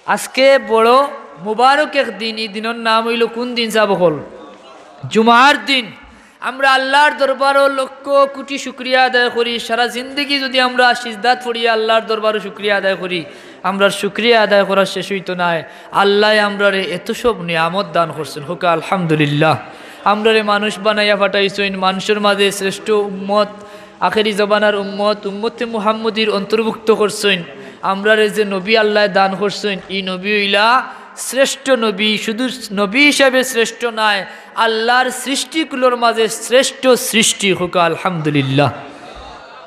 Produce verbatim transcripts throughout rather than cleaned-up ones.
আজকে বড় মুবারক এক দিন। ই দিনর নাম অইলো কুন দিন সাব অকল? জুমার দিন। আমরা আল্লার দরবারো লক্ষ কুটি শুকরিয়া আদায় করি। সারা জিন্দেগি যুদি আমরা সিজদাত পড়িয়া আল্লার দরবারো শুকরিয়া আদায় করি, আমরার শুকরিয়া আদায় করার শেষ অইতো নায়। আল্লায় আমরারে এত সব নিয়ামত দান করছইন, কউক্কা আলহামদুলিল্লাহ। আমরারে মানুষ বানাইয়া পাঠাইছইন, মানষর মাঝে শ্রেষ্ঠ উম্মত, আখেরি জমানার উম্মত, উম্মতে মুহাম্মদীর অন্তর্ভুক্ত করছইন। আমরারে যে নবী আল্লায় দান করছইন, ই নবী অইলা শ্রেষ্ঠ নবী। শুধু নবী হিসাবে শ্রেষ্ঠ নায়, আল্লার সৃষ্টিকুলর মাঝে শ্রেষ্ঠ সৃষ্টি, কউক্কা আলহামদুলিল্লাহ।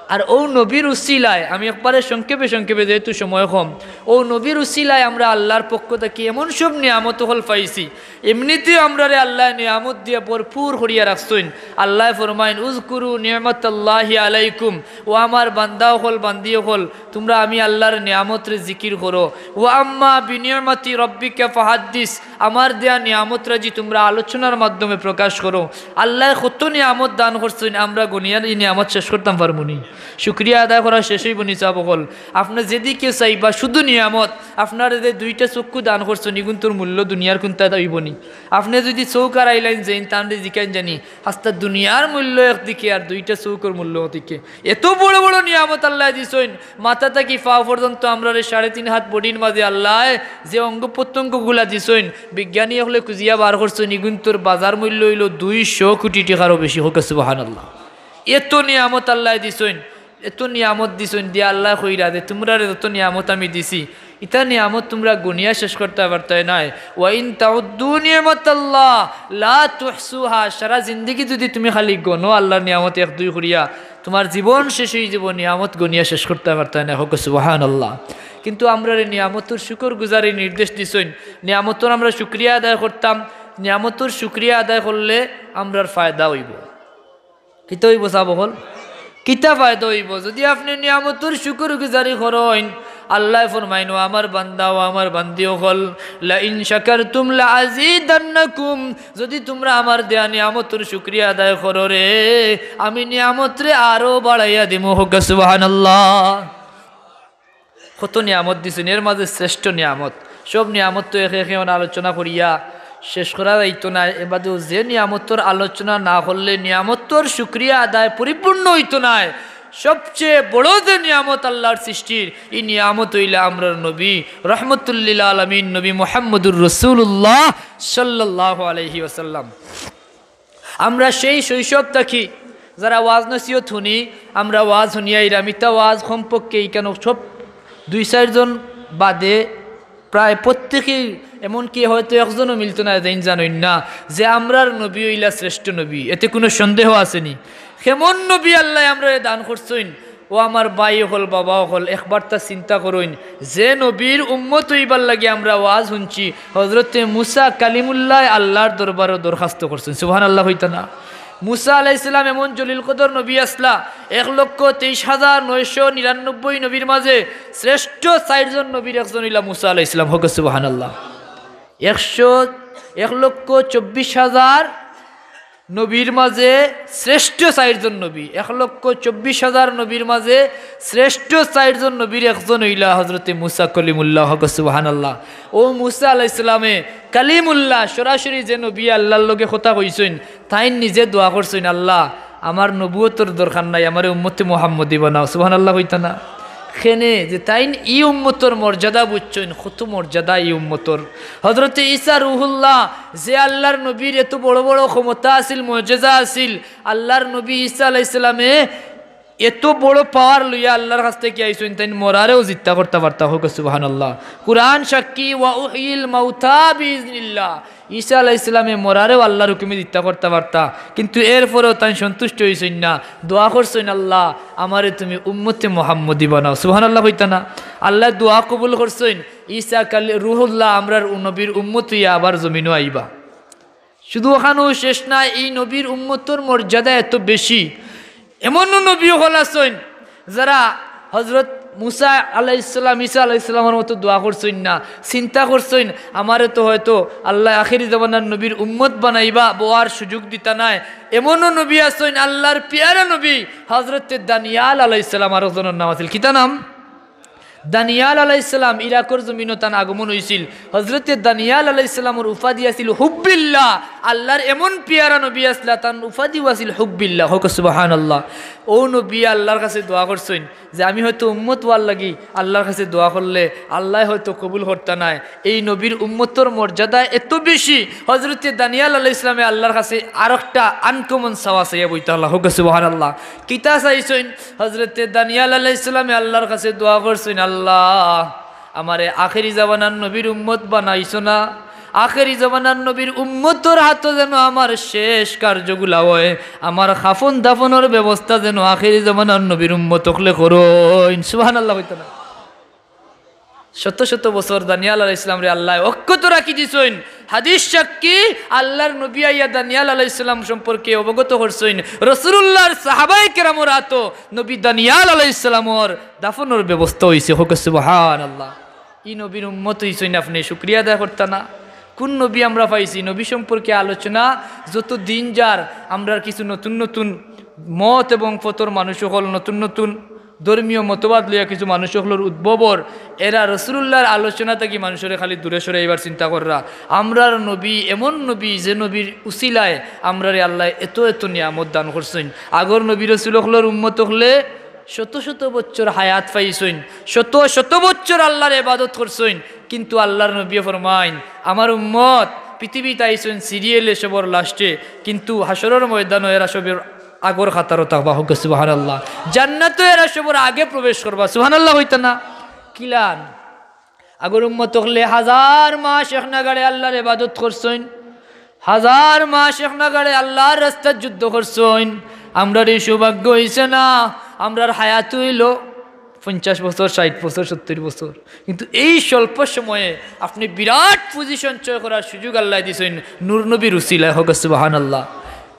আর অউ নবীর উসিলায়, আমি একবারে সংক্ষেপে সংক্ষেপে, যেহেতু সময় কম, অউ নবীর উসিলায় আমরা আল্লার পক্ষ থাকি এমন সব নিয়ামত অকল পাইছি। এমনিতেউ আমরারে আল্লায় নিয়ামত দিয়া ভরপুর করিয়া রাখছইন। আল্লায় ফরমাইন, "উযকুরু নি'মাতাল্লাহি আলাইকুম", ও আমার বান্দা অকল, বান্দি অকল, তুমরা আমি আল্লার নিয়ামতরে জিকির করো। "ওয়া আম্মা বিনি'মাতি রাব্বিকা ফাহাদ্দিস", আমার দেয়া নিয়ামতরাজি তুমরা আলোচনার মাধ্যমে প্রকাশ করো। আল্লায় কত নিয়ামত দান করছইন, আমরা গনিয়ার ই নিয়ামত শেষ করতাম পারমুনি? শুকরিয়া আদায় করা শেষ অইবনি সাব অকল? আপনে যেদিকে চাইবা শুধু নিয়ামত। আপনারে যে দুইটা চক্ষু দান করছইন, ইগুনতর মূল্য দুনিয়ার কুন্তা অইবনি? আপনে যুদি চউখ আর আইলাইন যেইন, তানরে জিকাইন জানি, আস্তা দুনিয়ার মূল্য একদিকে আর দুইটা চউখর মূল্য ওদিকে। এত বড় বড় নিয়ামত আল্লায় দিছইন, মাথা থাকি পাও পর্যন্ত আমরারে সাড়ে তিন হাত বডির মাঝে আল্লায় যে অঙ্গ প্রত্যঙ্গগুলা দিছইন, বিজ্ঞানী অকলে খুজিয়া বার করছইন, ইগুনতর বাজার মূল্য অইলো দুইশো কোটি টেকারও বেশি। কউক্কা সুবহানাল্লাহ। এত নিয়ামত আল্লায় দিছইন, এত নিয়ামত দিছইন, দিয়া আল্লায় কইরা যে, "তুমরারে যত নিয়ামত আমি দিছি, ইতা নিয়ামত তুমরা গনিয়া শেষ করতায় পারতায় নায়।" "ওয়া ইন তাউদ্দু নি'মাতাল্লাহ লা তুহসুহা", সারা জিন্দেগি যুদি তুমি খালি গনো আল্লার নিয়ামত এক দুই করিয়া, তুমার জীবন শেষ অইযিবো, নিয়ামত গনিয়া শেষ করতায় পারতায় নায়। কউক্কা সুবহানাল্লাহ। কিন্তু আমরারে নিয়ামতর শুকরগুজারি নির্দেশ দিছইন, নিয়ামতর আমরা শুকরিয়া আদায় করতাম। নিয়ামতর শুকরিয়া আদায় করলে আমরার ফায়দা অইবো। কিতা অইবো সাব অকল? কিতা ফায়দা অইবো? যুদি আপনে নিয়ামতর শুকরগুজারি করইন, আল্লায় ফরমাইন, "ও আমার বান্দা, ও আমার বান্দি অকল, লাইন শাকারতুম লাআযীদান্নাকুম", যুদি তুমরা আমার দেয়া নিয়ামতর শুকরিয়া আদায় করো রে, আমি নিয়ামতরে আরো বাড়াইয়া দিমু। কউক্কা সুবহানাল্লাহ। কত নিয়ামত দিছইন, এর মাঝে শ্রেষ্ঠ নিয়ামত। সব নিয়ামত তো একে একে অনে আলোচনা করিয়া শেষ করা যাইতো নায়। এর বাদেও যে নিয়ামতর আলোচনা না করলে নিয়ামতর শুকরিয়া আদায় পরিপূর্ণ অইতো নায়। সবচেয়ে বড় যে নিয়ামত আল্লার সৃষ্টির, ই নিয়ামত অইলা আমরার নবী, রহমতুল্লিল আলামিন, নবী মুহাম্মদুর রাসূলুল্লাহ সাল্লাল্লাহু আলাইহি ওয়াসাল্লাম। আমরা সেই শৈশব থাকি যারা ওয়াজ নসিহত হুনি, আমরা ওয়াজ হুনিয়া আইরাম, ইতা ওয়াজ কমপক্ষে ইখানো সব দুই চাইরজন বাদে প্রায় প্রত্যেকেই, এমনকি হয়তো একজনও মিলতো নায় যেইন জানইন না যে আমরার নবী অইলা শ্রেষ্ঠ নবী। এতে কুনু সন্দেহ আছেনি? কেমন নবী আল্লায় আমরারে দান করছইন? ও আমার ভাই অকল, বাবা অকল, একবারতা চিন্তা করইন, যে নবীর উম্মত অইবার লাগি আমরা ওয়াজ হুনছি, হজরতে মুসা কালিমুল্লায় আল্লার দরবারো দরখাস্ত করছইন। সুবহানাল্লাহ কইতা না? মুসা আলাইহিস সালাম এমন জলিল কদর নবী আছলা, এক লক্ষ তেইশ হাজার নয়শো নিরানব্বই নবীর মাঝে শ্রেষ্ঠ চাইরজন নবীর একজন অইলা মুসা আলাইহিস সালাম। কউক্কা সুবহানাল্লাহ। একশো, এক লক্ষ চব্বিশ হাজার নবীর মাঝে শ্রেষ্ঠ চাইরজন নবী, এক লক্ষ চব্বিশ হাজার নবীর মাঝে শ্রেষ্ঠ চাইরজন নবীর একজন অইলা হজরতে মুসা কলিমুল্লাহ। কউক্কা সুবহানাল্লাহ। ও মুসা আলাইহিস সালামে কালিমুল্লাহ, সরাসরি যে নবী আল্লার লগে কথা কইছইন, তাইন নিজে দোয়া করছইন, "আল্লাহ, আমার নবুয়তর দরকার নাই, আমারে উম্মতে মুহাম্মদী বানাও।" সুবহানাল্লাহ কইতা না? কেনে যে তাইন ই উম্মতর মর্যাদা বুঝছইন, কত মর্যাদা ই উম্মতর। হজরতে ঈসা রুহুল্লাহ, যে আল্লার নবীর এত বড় বড় ক্ষমতা আছিল, মুজেজা আছিল, আল্লার নবী ঈসা আলাইহিস সালামে এত বড় power লইয়া আল্লার কাছ থাকি আইছইন, তাইন মরারেও জিত্তা করতা পারতা। কউক্কা সুবহানাল্লাহ। কুরআন সাক্ষী, "ওয়া উহয়িল মাউতা বিইজনিল্লাহ।" ঈসা আলাইহিস সালামে মরারেও আল্লার হুকুমে জিত্তা করতা পারতা, কিন্তু এরপরেও তাইন সন্তুষ্ট অইছইন না, দোয়া করছইন, "আল্লাহ, আমারে তুমি উম্মতে মুহাম্মদী বানাও।" সুবহানাল্লাহ কইতা না? আল্লায় দোয়া কবুল করছইন, ঈসা কালি-, রুহুল্লাহ আমরার উ-, নবীর উম্মত অইয়া আবার জমিনো আইবা। শুধু অখানউ শেষ নায়, ই নবীর উম্মতর মর্যাদা এত বেশি। এমনও নবী অকল আছইন যারা হজরত মুসা আলাইহিস সালাম, ঈসা আলাইহিস সালামর মতো দোয়া করছইন না, চিন্তা করছইন, "আমারে তো হয়তো আল্লায় আখেরি জমানার নবীর উম্মত বানাইবা, বওয়ার সুযোগ দিতা নায়।" এমনও নবী আছইন, আল্লার পিয়ারা নবী হজরতে দানিয়াল আলাইহিস সালাম, আরকজনর নাম আছিল, কিতা নাম? দানিয়াল আলাইহিস সালাম ইরাকর জমিনো তান আগমন অইছিল। হযরতে দানিয়াল আলাইহিস সালামর উপাধি আছিল হুব্বিল্লাহ। আল্লাহর এমন পিয়ারা নবী আছলা, তান উপাধিও আছিল হুব্বিল্লাহ। হক সুবহানাল্লাহ। অউ নবী আল্লাহর কাছে দোয়া করছইন যে আমি হয়তো উম্মত অওয়ার লাগি আল্লাহর কাছে দোয়া করলে আল্লায় হয়তো কবুল করতা নায়। এই নবীর উম্মতর মর্যাদা এত বেশি, হযরতে দানিয়াল আলাইহিস সালামে আল্লাহর কাছে আরোকটা uncommon চাওয়া চাইয়া বইতা। আল্লাহ, হক সুবহানাল্লাহ। কিতা চাইছইন? হযরতে দানিয়াল আলাইহিস সালামে আল্লাহর কাছে দোয়া করছইন, আল্লাহ, আমারে আখেরি জামানার নবীর উম্মত বানাইছো না, আখেরি জামানার নবীর উম্মতর হাতো যেন আমার শেষ কার্যগুলা অয়, আমার কাফন দাফনর ব্যবস্থা যেন আখেরি জামানার নবীর উম্মত অকলে করইন। সুবহানাল্লাহ কইতা না? শত শত বছর দানিয়াল আলাইহিস সালামরে আল্লায় অক্ষত রাখি দিছইন। হাদিস সাক্ষী, আল্লাহর নবী আইয়া দানিয়াল আলাইহিস সালাম সম্পর্কে অবগত করছইন। রাসূলুল্লাহর সাহাবায়ে কেরামর আতো নবী দানিয়াল আলাইহিস সালামর দাফনর ব্যবস্থা অইছে। হক সুবহানাল্লাহ। ই নবীর উম্মত অইছইন আপনে, শুকরিয়া আদায় করতা না? কুন নবী আমরা পাইছি? নবী সম্পর্কে আলোচনা যত দিন যার, আমরার কিছু নতুন নতুন মত এবং পথর মানুষ অকল, নতুন নতুন ধর্মীয় মতবাদ লইয়া কিছু মানুষ অকলর উদ্ভব অর। এরা রাসূলুল্লাহর আলোচনা থাকি মানুষরে খালি দূরে সরাইবার চিন্তা কররা। আমরার নবী এমন নবী, যে নবীর উসিলায় আমরারে আল্লায় এত এত নিয়ামত দান করছইন। আগর নবী রাসূল অকলর উম্মত অকলে শত শত বছর হায়াত পাইছইন, শত শত বছর আল্লাহর ইবাদত করছইন, কিন্তু আল্লাহর নবীয়ে ফরমাইন, আমার উম্মত পৃথিবীত আইছইন সিরিয়ালে সবর লাস্টে, কিন্তু হাশরর ময়দানো এরা সবর আগর কাতারো থাকবা। হক সুবহানাল্লাহ। জান্নাতো এরা সবর আগে প্রবেশ করবা। সুবহানাল্লাহ কইতা না? কিলান? আগর উম্মত অকলে হাজার মাস এক নাগাড়ে আল্লাহর ইবাদত করছইন, হাজার মাস এক নাগাড়ে আল্লাহর রাস্তাত যুদ্ধ করছইন। আমরার ই সৌভাগ্য অইছে না, আমরার হায়াত অইলো পঞ্চাশ বছর, ষাইট বছর, সত্তইর বছর, কিন্তু এই স্বল্প সময়ে আপনে বিরাট position সঞ্চয় করার সুযোগ আল্লায় দিছইন নূর নবীর উসিলায়। হক সুবহানাল্লাহ।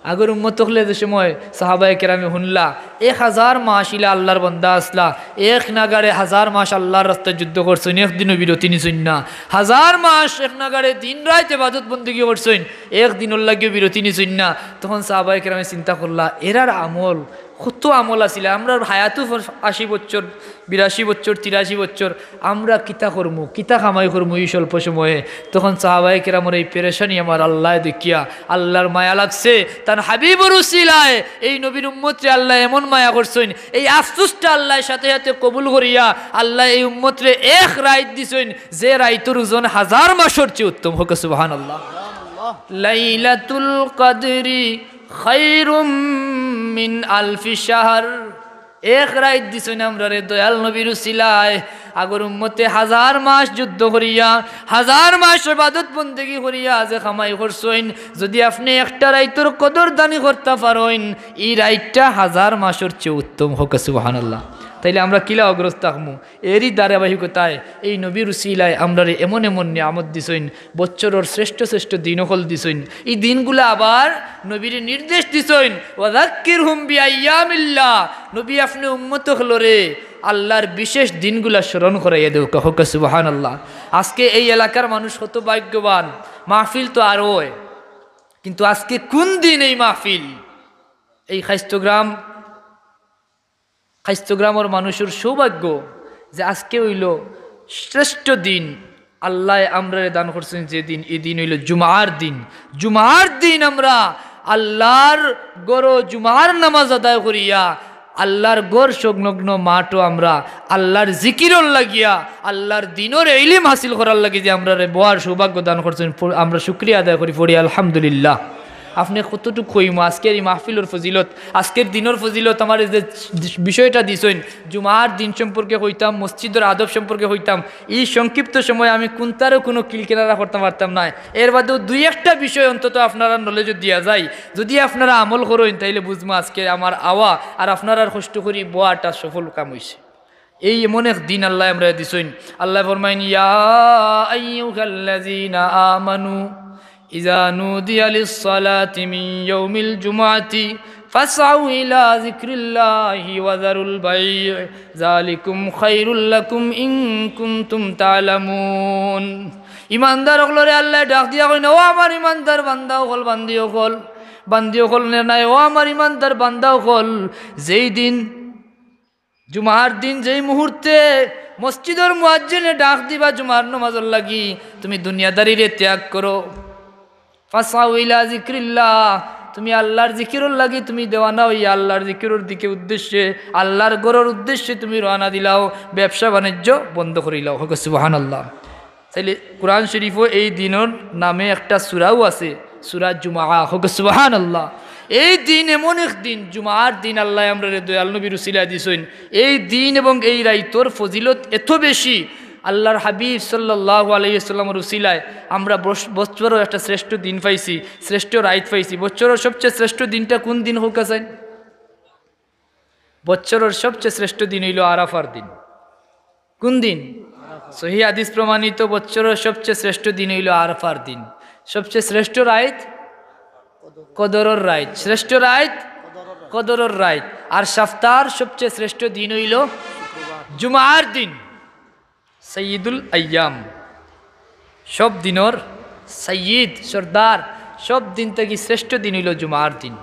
আগর উম্মত অকলে যে সময় সাহাবায়ে কেরামে হুনলা, এক হাজার মাস ইলা আল্লাহর বান্দা আছলা, এক নাগাড়ে হাজার মাস আল্লাহর রাস্তায় যুদ্ধ করছইন, একদিনও বিরতি নিছইন না, হাজার মাস এক নাগাড়ে দিন রাইত ইবাদত বন্দেগি করছইন, একদিনর লাগিও বিরতি নিছইন না। তখন সাহাবায়ে কেরামে চিন্তা করলা, এরার আমল, কত আমল আছিল, আমরার হায়াতও আশি বছর, বিরাশি বছর, তিরাশি বছর, আমরা কিতা করমু, কিতা কামাই করমু ই স্বল্প সময়ে? তখন সাহাবায়ে কেরামর এই পেরেশানি আমার আল্লায় দেখিয়া আল্লাহর মায়া লাগছে, তান হাবিবর উসিলায় এই নবীর উম্মতরে আল্লায় এমন মায়া করছইন, এই আফসোসটা আল্লায় সাথে সাথে কবুল করিয়া আল্লায় এই উম্মতরে এক রাইত দিছইন, যে রাইতর ওজন হাজার মাসর চেয়ে উত্তম। হক সুবহানাল্লাহ। লাইলাতুল কদরি খায়রুম মিন আলফি শাহর। এক রাইত দিছইন আমরারে দয়াল নবীর উসিলায়। আগর উম্মতে হাজার মাস যুদ্ধ করিয়া, হাজার মাস ইবাদত বন্দেগি করিয়া যে কামাই করছইন, যুদি আপনে একটা রাইতর কদরদানি করতা পারইন, ই রাইতটা হাজার মাসর চেয়ে উত্তম। হক সুবহানাল্লাহ। তাইলে আমরা কিলা অগ্রজ থাকমু? এরই ধারাবাহিকতায় এই নবীর উসিলায় আমরারে এমন এমন নিয়ামত দিছইন, বছরর শ্রেষ্ঠ শ্রেষ্ঠ দিন অকল দিছইন। ই দিনগুলা আবার নবীরে নির্দেশ দিছইন, "ওয়াযাক্কিরহুম বিআইয়ামিল্লাহ।" নবী, আপনে উম্মত অকলরে আল্লাহর বিশেষ দিনগুলা স্মরণ করাইয়া দেউক্কা। হক সুবহানাল্লাহ। আজকে এই এলাকার মানুষ কত ভাগ্যবান, মাহফিল তো আরো অয়, কিন্তু আজকে কুন দিন এই মাহফিল? এই খাইস্তগ্রাম খাইস্তগ্রামর মানুষর সৌভাগ্য যে আজকে অইলো শ্রেষ্ঠ দিন, আল্লায় আমরারে দান করছইন যে দিন, ই দিন অইলো জুমার দিন। জুমার দিন আমরা আল্লাহর ঘরো জুমার নামাজ আদায় করিয়া আল্লাহর ঘর সংলগ্ন মাঠো আমরা আল্লাহর জিকিরর লাগিয়া, আল্লাহর দিনর ইলিম হাসিল করার লাগি যে আমরারে বওয়ার সৌভাগ্য দান করছইন, প-, আমরা শুকরিয়া আদায় করি, পড়ি আলহামদুলিল্লাহ। আপনে কতটুক কইমু আজকের ই মাহফিলর ফজিলত, আজকের দিনর ফজিলত, আমারে যে বিষয়টা দিছইন, জুমার দিন সম্পর্কে কইতাম, মসজিদর আদব সম্পর্কে কইতাম, ই সংক্ষিপ্ত সময়ে আমি কুনটারও কুনু কিলকিনারা করতাম পারতাম নায়। এর বাদেও দুই একটা বিষয় অন্তত আপনারার knowledge-ও দিয়া যাই, যুদি আপনারা আমল করইন, তাইলে বুঝমু আজকে আমার আওয়া আর আপনারার কষ্ট করি বওয়াটা সফল কাম অইছে। এই এমন এক দিন আল্লায় আমরারে দিছইন। আল্লায় ফরমাইন, "ইয়া আইয়ুহাল্লাযীনা আমানু ইযা নুদিয়া লিস-সালাতি মিন ইয়াউমিল জুমআতি ফাসআউ ইলা যিকরিল্লাহি ওয়া যারুল বাই', যালিকুম খায়রুল লাকুম ইন কুনতুম তা'লামুন।" ইমানদার অকলরে আল্লায় ডাক দিয়া কইন, "ও আমার ইমানদার বান্দা অকল, বান্দি অকল, বান্দি অকল নে নাই, ও আমার ইমানদার বান্দা অকল, যেই দিন জুমার দিন যেই মুহূর্তে মসজিদর মুয়াজ্জিনে ডাক দিবা জুমার নমাজর লাগি, তুমি দুনিয়াদারিরে ত্যাগ করো। ফাসাউ ইলা যিকরিল্লাহ, তুমি আল্লাহর জিকিরর লাগি তুমি দেওয়ানা অইয়া আল্লাহর জিকিরর দিকে উদ্দেশ্যে, আল্লাহর ঘরর উদ্দেশ্যে তুমি রওয়ানা দিলাও, ব্যবসা বাণিজ্য বন্ধ করিলাও। হক সুবহানাল্লাহ। তাইলে কোরআন শরীফও এই দিনর নামে একটা সূরাও আছে, সূরা জুমআ। হক সুবহানাল্লাহ। এই দিন এমন এক দিন, জুমার দিন আল্লাহ আমরারে দয়াল নবীর উসিলায় দিছইন। এই দিন এবং এই রাইতর ফজিলত এত বেশি, আল্লাহর হাবিব সাল্লাল্লাহু আলাইহি ওয়াসাল্লামর উসিলায় আমরা বস-, বছরও একটা শ্রেষ্ঠ দিন পাইছি, শ্রেষ্ঠ রাইত পাইছি। বছরর সবচেয়ে শ্রেষ্ঠ দিনটা কোন দিন কউক্কা চাইন? বছরর সবচেয়ে শ্রেষ্ঠ দিন অইলো আরাফার দিন। কোন দিন? সহি হাদিস প্রমাণিত বছরর সবচেয়ে শ্রেষ্ঠ দিন অইলো আরাফার দিন। সবচেয়ে শ্রেষ্ঠ রাইত কদরর রাইত, শ্রেষ্ঠ রাইত কদরর রাইত। আর সপ্তাহর সবচেয়ে শ্রেষ্ঠ দিন অইলো জুমার দিন। সাইয়্যিদুল আইয়াম, সব দিনর সাইয়্যিদ, সর্দার, সব দিন থাকি শ্রেষ্ঠ দিন অইলো জুমার দিন।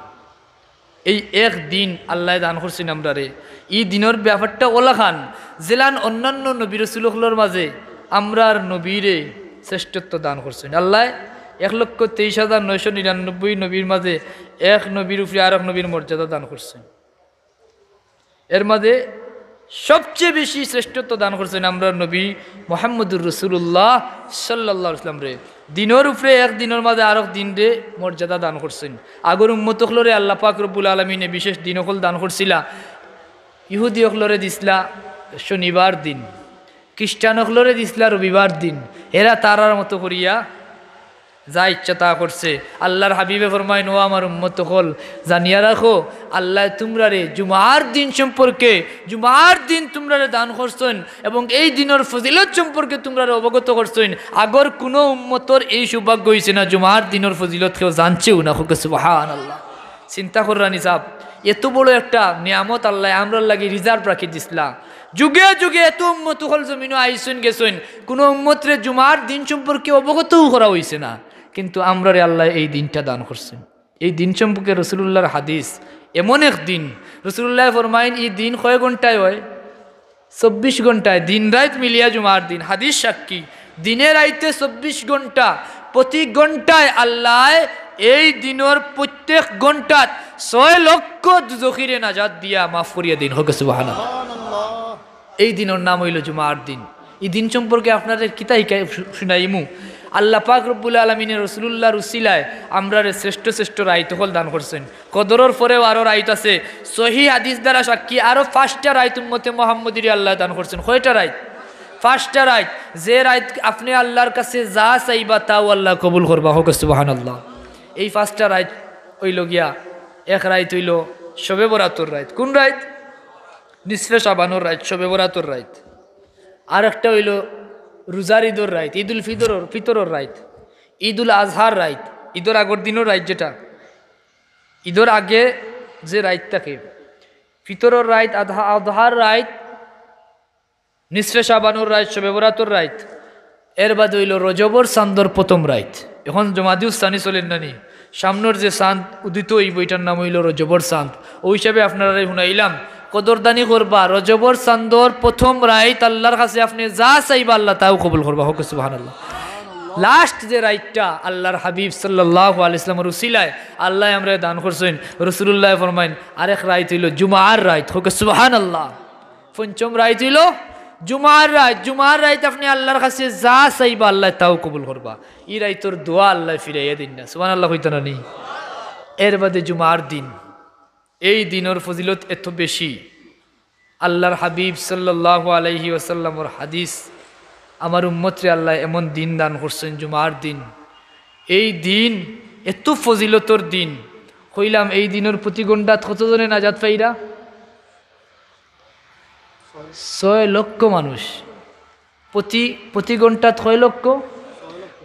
এই এক দিন আল্লায় দান করছইন আমরারে। ই দিনর ব্যাপারটা অলাখান, যেলান অন্যান্য নবী রসুল অকলর মাঝে আমরার নবীরে শ্রেষ্ঠত্ব দান করছইন। আল্লায় এক লক্ষ তেইশ হাজার নয়শো নিরানব্বই নবীর মাঝে এক নবীর উপরে আরক নবীর মর্যাদা দান করছইন। এর মাঝে সবচেয়ে বেশি শ্রেষ্ঠত্ব দান করছইন আমরার নবী মুহাম্মদুর রাসূলুল্লাহ সাল্লাল্লাহু আলাইহি ওয়াসাল্লামরে। দিনর উপরে এক দিনর মাঝে আরক দিনরে মর্যাদা দান করছইন। আগর উম্মত অকলরে আল্লাহ পাক রব্বুল আলামিনে বিশেষ দিন অকল দান করছিলা। ইহুদি অকলরে দিছলা শনিবার দিন, খ্রিস্টান অকলরে দিছলা রবিবার দিন। এরা তারার মতো করিয়া যা ইচ্ছা তা করছে। আল্লাহর হাবিবে ফরমাইন, "ও আমার উম্মত অকল, জানিয়া রাখো, আল্লায় তুমরারে জুমার দিন সম্পর্কে, জুমার দিন তুমরারে দান করছইন, এবং এই দিনর ফজিলত সম্পর্কে তুমরারে অবগত করছইন। আগর কুনু উম্মতর এই সৌভাগ্য অইছে না, জুমার দিনর ফজিলত কেউ জানছেও না।" কউক্কা সুবহানাল্লাহ। চিন্তা কররা নি সাব, এত বড় একটা নিয়ামত আল্লায় আমরার লাগি reserve রাখি দিছলা। যুগে যুগে এত উম্মত অকল জমিনো আইছইন গেছইন, কুনু উম্মতরে জুমার দিন সম্পর্কে অবগতও করা অইছে না, কিন্তু আমরারে আল্লায় এই দিনটা দান করছইন। এই দিন সম্পর্কে রসুলুল্লাহর হাদিস, এমন এক দিন, রসুলুল্লায় ফরমাইন, ই দিন কয় ঘন্টায় অয়? চব্বিশ ঘন্টায়, দিন রাইত মিলিয়া জুমার দিন। হাদিস সাক্ষী, দিনে রাইতে চব্বিশ ঘন্টা, প্রতি ঘন্টায় আল্লায় এই দিনর প্রত্যেক ঘন্টাত ছয় লক্ষ দুজখিরে নাজাত দিয়া মাফ করিয়া দেইন। কউক্কা সুবহানাল্লাহ। এই দিনর নাম অইলো জুমার দিন। ই দিন সম্পর্কে আপনারে কিতা হিকাই শু-, শুনাইমু। আল্লাহ পাক রব্বুল আলামিনে রসুলুল্লাহর উসিলায় আমরারে শ্রেষ্ঠ শ্রেষ্ঠ রাইত অকল দান করছইন। কদরর পরেও আরো রাইত আছে। সহি হাদিস দ্বারা সাক্ষী, আরো পাঁচটা রাইত উম্মতে মুহাম্মদীরে আল্লায় দান করছইন। কয়টা রাইত? পাঁচটা রাইত। যে রাইত আপনে আল্লাহর কাছে যা চাইবা তাও আল্লায় কবুল করবা। কউক্কা সুবহানাল্লাহ। এই পাঁচটা রাইত অইলো গিয়া, এক রাইত অইলো শবে বরাতর রাইত। কুন রাইত? নিসফে শাবানর রাইত, শবে বরাতর রাইত। আর একটা অইলো রোজার ইদর রাইত, ঈদুল ফিতরর, ফিতরর রাইত, ঈদুল আজহার রাইত, ইদর আগর দিনর রাইত যেটা, ইদর আগে যে রাইত থাকে, ফিতরর রাইত, আধা-, আজহার রাইত, নিসফে শাবানর রাইত, শবে বরাতর রাইত। এর বাদে অইলো রজবর চান্দর প্রথম রাইত। এখন জমাদিউ সানি চলের না নি, সামনর যে চান্দ উদিত অইবো, ইটার নাম অইলো রজবর চান্দ। অউ হিসাবে আপনারারে হুনাইলাম, কদরদানি করবা, রজবর চান্দর প্রথম রাইত আল্লাহর কাছে আপনে যা চাইবা আল্লায় তাও কবুল করবা। কউক্কা সুবহানাল্লাহ। Last যে রাইতটা আল্লাহর হাবিব সাল্লাল্লাহু আলাইহি ওয়াসাল্লামর উসিলায় আল্লায় আমরারে দান করছইন, রসুলুল্লায় ফরমাইন, আরেক রাইত অইলো জুমার রাইত। কউক্কা সুবহানাল্লাহ। পঞ্চম রাইত অইলো জুমার রাইত। জুমার রাইত আপনে আল্লাহর কাছে যা চাইবা আল্লায় তাও কবুল করবা। ই রাইতর দোয়া আল্লায় ফিরাইয়া দেইন না। সুবহানাল্লাহ কইতা না নি? এর বাদে জুমার দিন, এই দিনর ফজিলত এত বেশি। আল্লাহর হাবিব সাল্লাল্লাহু আলাইহি ওয়াসাল্লামর হাদিস, আমার উম্মতরে আল্লায় এমন দিন দান করছইন, জুমার দিন। এই দিন এত ফজিলতর দিন। কইলাম, এই দিনর প্রতি ঘন্টাত কতজনে নাজাত পাইরা? ছয় লক্ষ মানুষ। প্রতি, প্রতি ঘন্টাত কয় লক্ষ?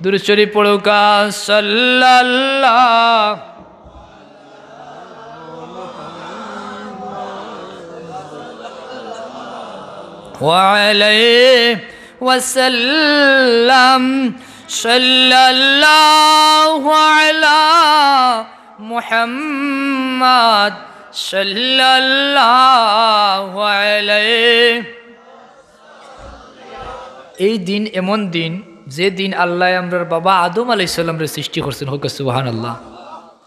দুরূদ শরীফ পড়উক্কা, সাল্লাল্লাহু আলাইহি ওয়াসাল্লাম, সাল্লাল্লাহু আলা মুহাম্মাদ, সাল্লাল্লাহু আলাইহি এই দিন এমন দিন, যে দিন আল্লায় আমরার বাবা আদম আলাইহিস সালামরে সৃষ্টি করছইন। কউক্কা সুবহানাল্লাহ।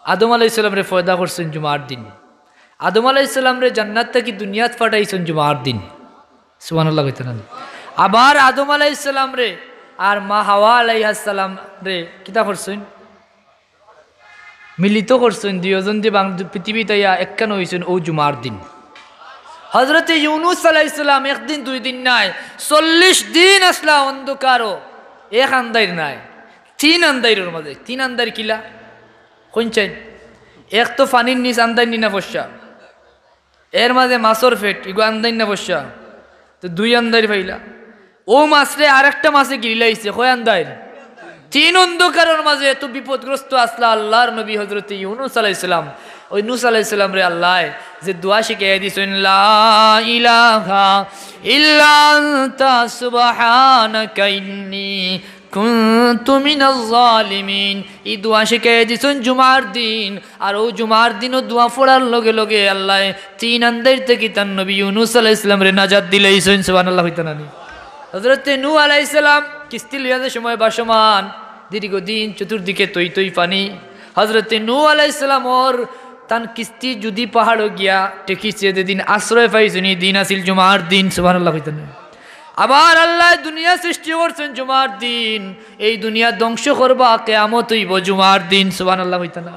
আদম আলাইহিস সালামরে পয়দা করছইন জুমার দিন। আদম আলাইহিস সালামরে জান্নাত থাকি দুনিয়াত পাঠাইছইন জুমার দিন। সুবহানাল্লাহ কইতা না? আবার আদম আলাইহিস সালামরে আর মা হাওয়া আলাইহাস সালামরে কিতা করছইন? মিলিত করছইন, দুইওজন দি বাং-, পৃথিবীত আইয়া একখান অইছইন অউ জুমার দিন। হজরতে ইউনুস আলাইহিস সালাম একদিন দুই দিন নায়, চল্লিশ দিন আছলা অন্ধকারো, এক আন্দাইর নায়, তিন আন্দাইরর মাঝে। তিন আন্দাইর কিলা? কইন চাইন? এক তো পানির নিচ আন্দাইর নি না ফস্যা, এর মাঝে মাছর পেট, ইগু আন্দাইর না ফস্যা, তো দুই আন্দাইর পাইলা। অউ মাছরে আরেকটা মাছে গিলিলাইছে, কয় আন্দাইর? তিন অন্ধকারর মাঝে এত বিপদগ্রস্ত আছলা আল্লাহর নবী হজরতে ইউনুস আলাইহিস সালাম। অউ ইউনুস আলাইহিস সালামরে আল্লায় যে দোয়া শিখাইয়া দিছইন, "লা ইলাহা ইল্লা আনতা সুবহানাকা ইন্নী কুনতু মিনাজ জালিমিন।" ই দোয়া শিখাইয়া দিছইন জুমার দিন। আর অউ জুমার দিনও দোয়া পড়ার লগে লগে আল্লায় তিন আন্দাইর থাকি তান নবী ইউনুস আলাইহিস সালামরে নাজাত দিলাইছইন। সুবহানাল্লাহ কইতা না নি? হজরতে নূহ আলাইহিস সালাম কিস্তি লইয়া যে সময় ভাসমান, দীর্ঘদিন চতুর্দিকে তৈ তৈ পানি। হজরতে নূহ আলাইহিস সালামর তান কিস্তি যুদি পাহাড়ো গিয়া ঠেকিছে, যেদিন আশ্রয় পাইছইন, ই দিন আছিল জুমার দিন। সুবহানাল্লাহ কইতা না? আবার আল্লায় দুনিয়া সৃষ্টি করছইন জুমার দিন, এই দুনিয়া ধ্বংস করবা, কিয়ামত অইবো জুমার দিন। সুবহানাল্লাহ কইতা না?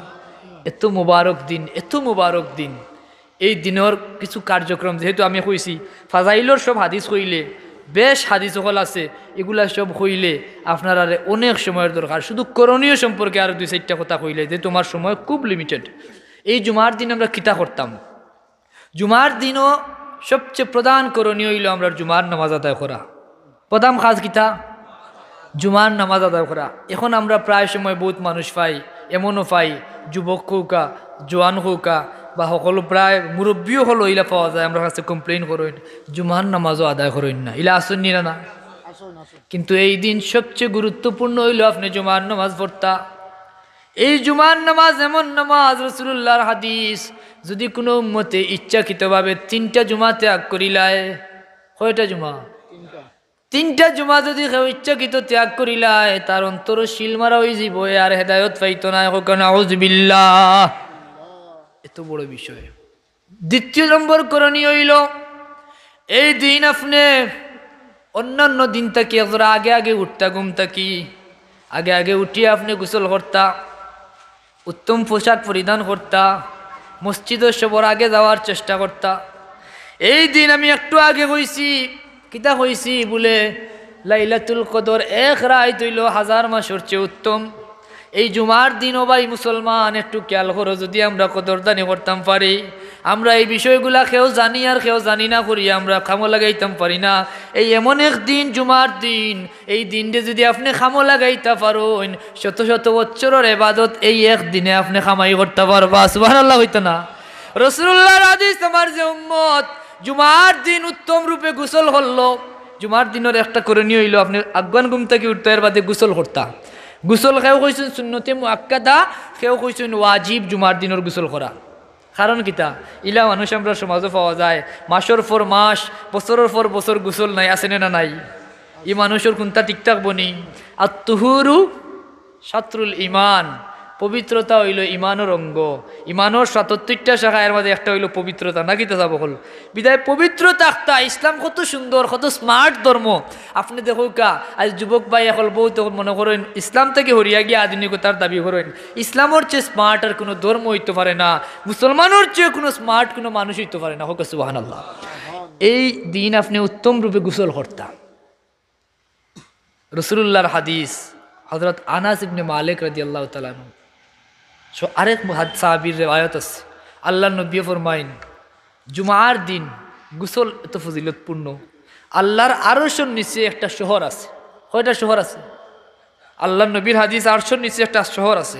এত মুবারক দিন, এত মুবারক দিন। এই দিনর কিছু কার্যক্রম, যেহেতু আমি কইছি, ফাজাইলর সব হাদিস কইলে, বেশ হাদিস অকল আছে, ইগুলা সব কইলে আপনারারে অনেক সময়র দরকার। শুধু করণীয় সম্পর্কে আরো দুই চাইরটা কথা কইলে, যেহেতু আমার সময় খুব limited। এই জুমার দিন আমরা কিতা করতাম? জুমার দিনও সবচেয়ে প্রধান করণীয় অইলো আমরার জুমার নামাজ আদায় করা। প্রধান কাজ কিতা? জুমার নামাজ আদায় করা। এখন আমরা প্রায় সময় বউত মানুষ পাই, এমনও পাই, যুবক কউক্কা, জোয়ান কউক্কা, বা হকল প্রায় মুরব্বী অকল অইলা পাওয়া যায়, আমরার কাছে complain করইন, "জুমার নামাজও আদায় করইন না।" ইলা আছইন নি না? না? কিন্তু এই দিন সবচেয়ে গুরুত্বপূর্ণ অইলো আপনে জুমার নামাজ পড়তা। এই জুমার নামাজ এমন নামাজ, রাসূলুল্লাহর হাদিস, যুদি কুনু উম্মতে ইচ্ছাকৃতভাবে তিনটা জুমা ত্যাগ করিলায়, কয়টা জুমা? তিনটা জুমা যুদি কেউ ইচ্ছাকৃত ত্যাগ করিলায়, তার অন্তরো সিল মারা অইযিবো, এ আর হেদায়ত পাইতো নায়। কউক্কা নাউজুবিল্লাহ। এত বড় বিষয়। দ্বিতীয় নম্বর করণীয় অইলো, এই দিন আপনে অন্যান্য দিন থাকি একজরা আগে আগে উঠতা, ঘুম থাকি আগে আগে উঠিয়া আপনে গোসল করতা, উত্তম পোশাক পরিধান করতা, মসজিদো সবর আগে যাওয়ার চেষ্টা করতা। এই দিন আমি একটু আগে কইছি, কিতা কইছি বুলে, লাইলাতুল কদর এক রাইত অইলো হাজার মাসর চেয়ে উত্তম। এই জুমার দিনও ভাই মুসলমান, একটু খেয়াল করো, যুদি আমরা কদরদানি করতাম পারি, আমরা এই বিষয়গুলা কেউ জানি আর কেউ জানি না করি আমরা কামো লাগাইতাম পারি না। এই এমন এক দিন, জুমার দিন, এই দিনরে যুদি আপনে কামো লাগাইতা পারইন, শত শত বছরর ইবাদত এই এক দিনে আপনে কামাই করতা পারবা। সুবহানাল্লাহ কইতা না? রাসূলুল্লাহর হাদিস, আমার যে উম্মত জুমার দিন উত্তম রূপে গোসল করলো, জুমার দিনর একটা করণীয় অইলো আপনে আগুয়ান ঘুম থাকি উঠতা, এর বাদে গোসল করতা। গোসল কেউ কইছইন সুন্নতে মুআক্কাদা, কেউ কইছইন ওয়াজিব জুমার দিনর গোসল করা। কারণ কিতা? ইলা মানুষ আমরার সমাজো পাওয়া যায়, মাসর পর মাস, বছরর পর বছর গোসল নাই, আছে নি না নাই? ই মানুষর কুনটা ঠিক থাকবো নি? আত-তুহুরু শাতরুল ঈমান, পবিত্রতা অইলো ঈমানর অঙ্গ। ঈমানর সাতাত্তরটা শাখা, এর মাঝে একটা অইলো পবিত্রতা, নাকি তা যাবো হল? বিদায় পবিত্র থাকতা, ইসলাম কত সুন্দর, কত smart ধর্ম। আপনে দেখউক্কা, আইজ যুবক ভাই অকল বউত মনে করইন, ইসলাম থাকি হরিয়া গিয়া আধুনিকতার দাবি করইন। ইসলামর চেয়ে smart আর কুনু ধর্ম অইতো পারে না, মুসলমানর চেয়ে কুনু smart কুনু মানুষ অইতো পারে না। কউক্কা সুবহানাল্লাহ। এই দিন আপনে উত্তম রূপে গোসল করতা। রাসূলুল্লাহর হাদিস, হযরত আনাস ইবনে মালিক রাদিয়াল্লাহু তাআলা আনহু, স-, আরেক মুহাদ-, সাহাবীর রেওয়ায়ত আছে, আল্লাহর নবীয়ে ফরমাইন, জুমার দিন গোসল এত ফজিলতপূর্ণ, আল্লাহর আরশর নিচে একটা শহর আছে। কয়টা শহর আছে? আল্লাহর নবীর হাদিস, আরশর নিচে একটা শহর আছে।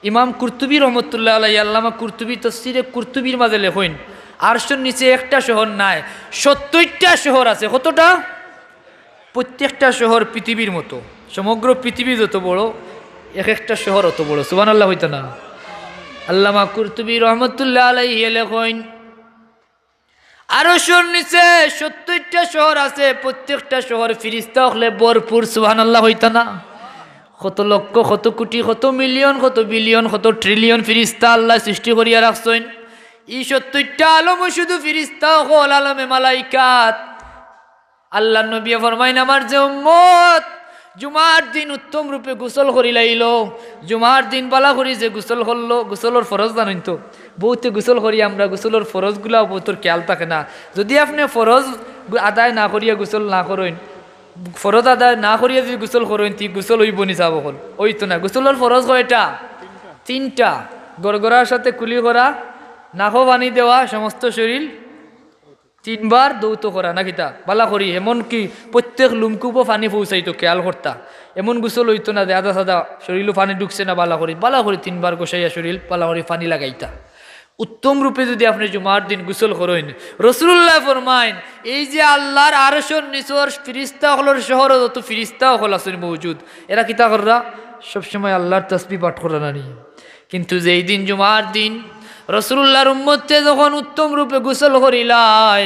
ইমাম কুরতুবী রহমতুল্লাহ আলাইহি, আল্লামা কুরতুবী তফসিরে কুরতুবীর মাঝে লেখইন, আরশর নিচে একটা শহর নায়, সত্তরটা শহর আছে। কতটা? প্রত্যেকটা শহর পৃথিবীর মতো, সমগ্র পৃথিবী যত বড়, এক একটা শহর অত বড়। সুবহানাল্লাহ কইতা না? আল্লামা কুরতুবী রহমতুল্লাহ আলাইহি লেখইন, আরশর নিচে সত্তইরটা শহর আছে, প্রত্যেকটা শহর ফিরিস্তা অকলে ভরপুর। সুবহানাল্লাহ কইতা না? কত লক্ষ, কত কোটি, কত মিলিয়ন, কত বিলিয়ন, কত ট্রিলিয়ন ফিরিস্তা আল্লায় সৃষ্টি করিয়া রাখছইন। ই সত্তইরটা আলমও শুধু ফিরিস্তা অকল, আলমে মালাইকাত। আল্লার নবীয়ে ফরমাইন, আমার যে উম্মত জুমার দিন উত্তম রূপে গোসল করিলাইলো, জুমার দিন বালা করি যে গোসল করলো, গোসলর ফরজ জানইন তো, বউতে গোসল করি আমরা, গোসলর ফরজগুলাও বউতর খেয়াল থাকে না। যদি আপনে ফরজ গু-, আদায় না করিয়া গোসল না করইন, ফরজ আদায় না করিয়া যদি গোসল করইন, তি গোসল অইবো নি সাব অকল? অইতো না। গোসলর ফরজ কয়টা? তিনটা। গড়গড়ার সাথে কুলি করা, নাকো পানি দেওয়া, সমস্ত শরীল তিনবার ধৌত করা না কিতা? বালা করি, এমনকি প্রত্যেক লুমকুপও পানি পৌঁছাইতো, খেয়াল করতা। এমন গোসল অইতো না যে আধা সাদা শরীলও পানি ঢুকছে না, বালা করি, বালা করি তিনবার গোসাইয়া শরীল বালা করি পানি লাগাইতা। উত্তম রূপে যদি আপনে জুমার দিন গোসল করইন, রাসূলুল্লায় ফরমাইন, এই যে আল্লার আরশর নিচর ফিরিস্তা অকলর শহরো যত ফিরিস্তা অকল আছইন মওজুদ, এরা কিতা কররা? সবসময় আল্লার তসবিহ পাঠ কররা না নি? কিন্তু যেই দিন জুমার দিন রাসূলুল্লার উম্মতে যখন উত্তম রূপে গোসল করিলায়,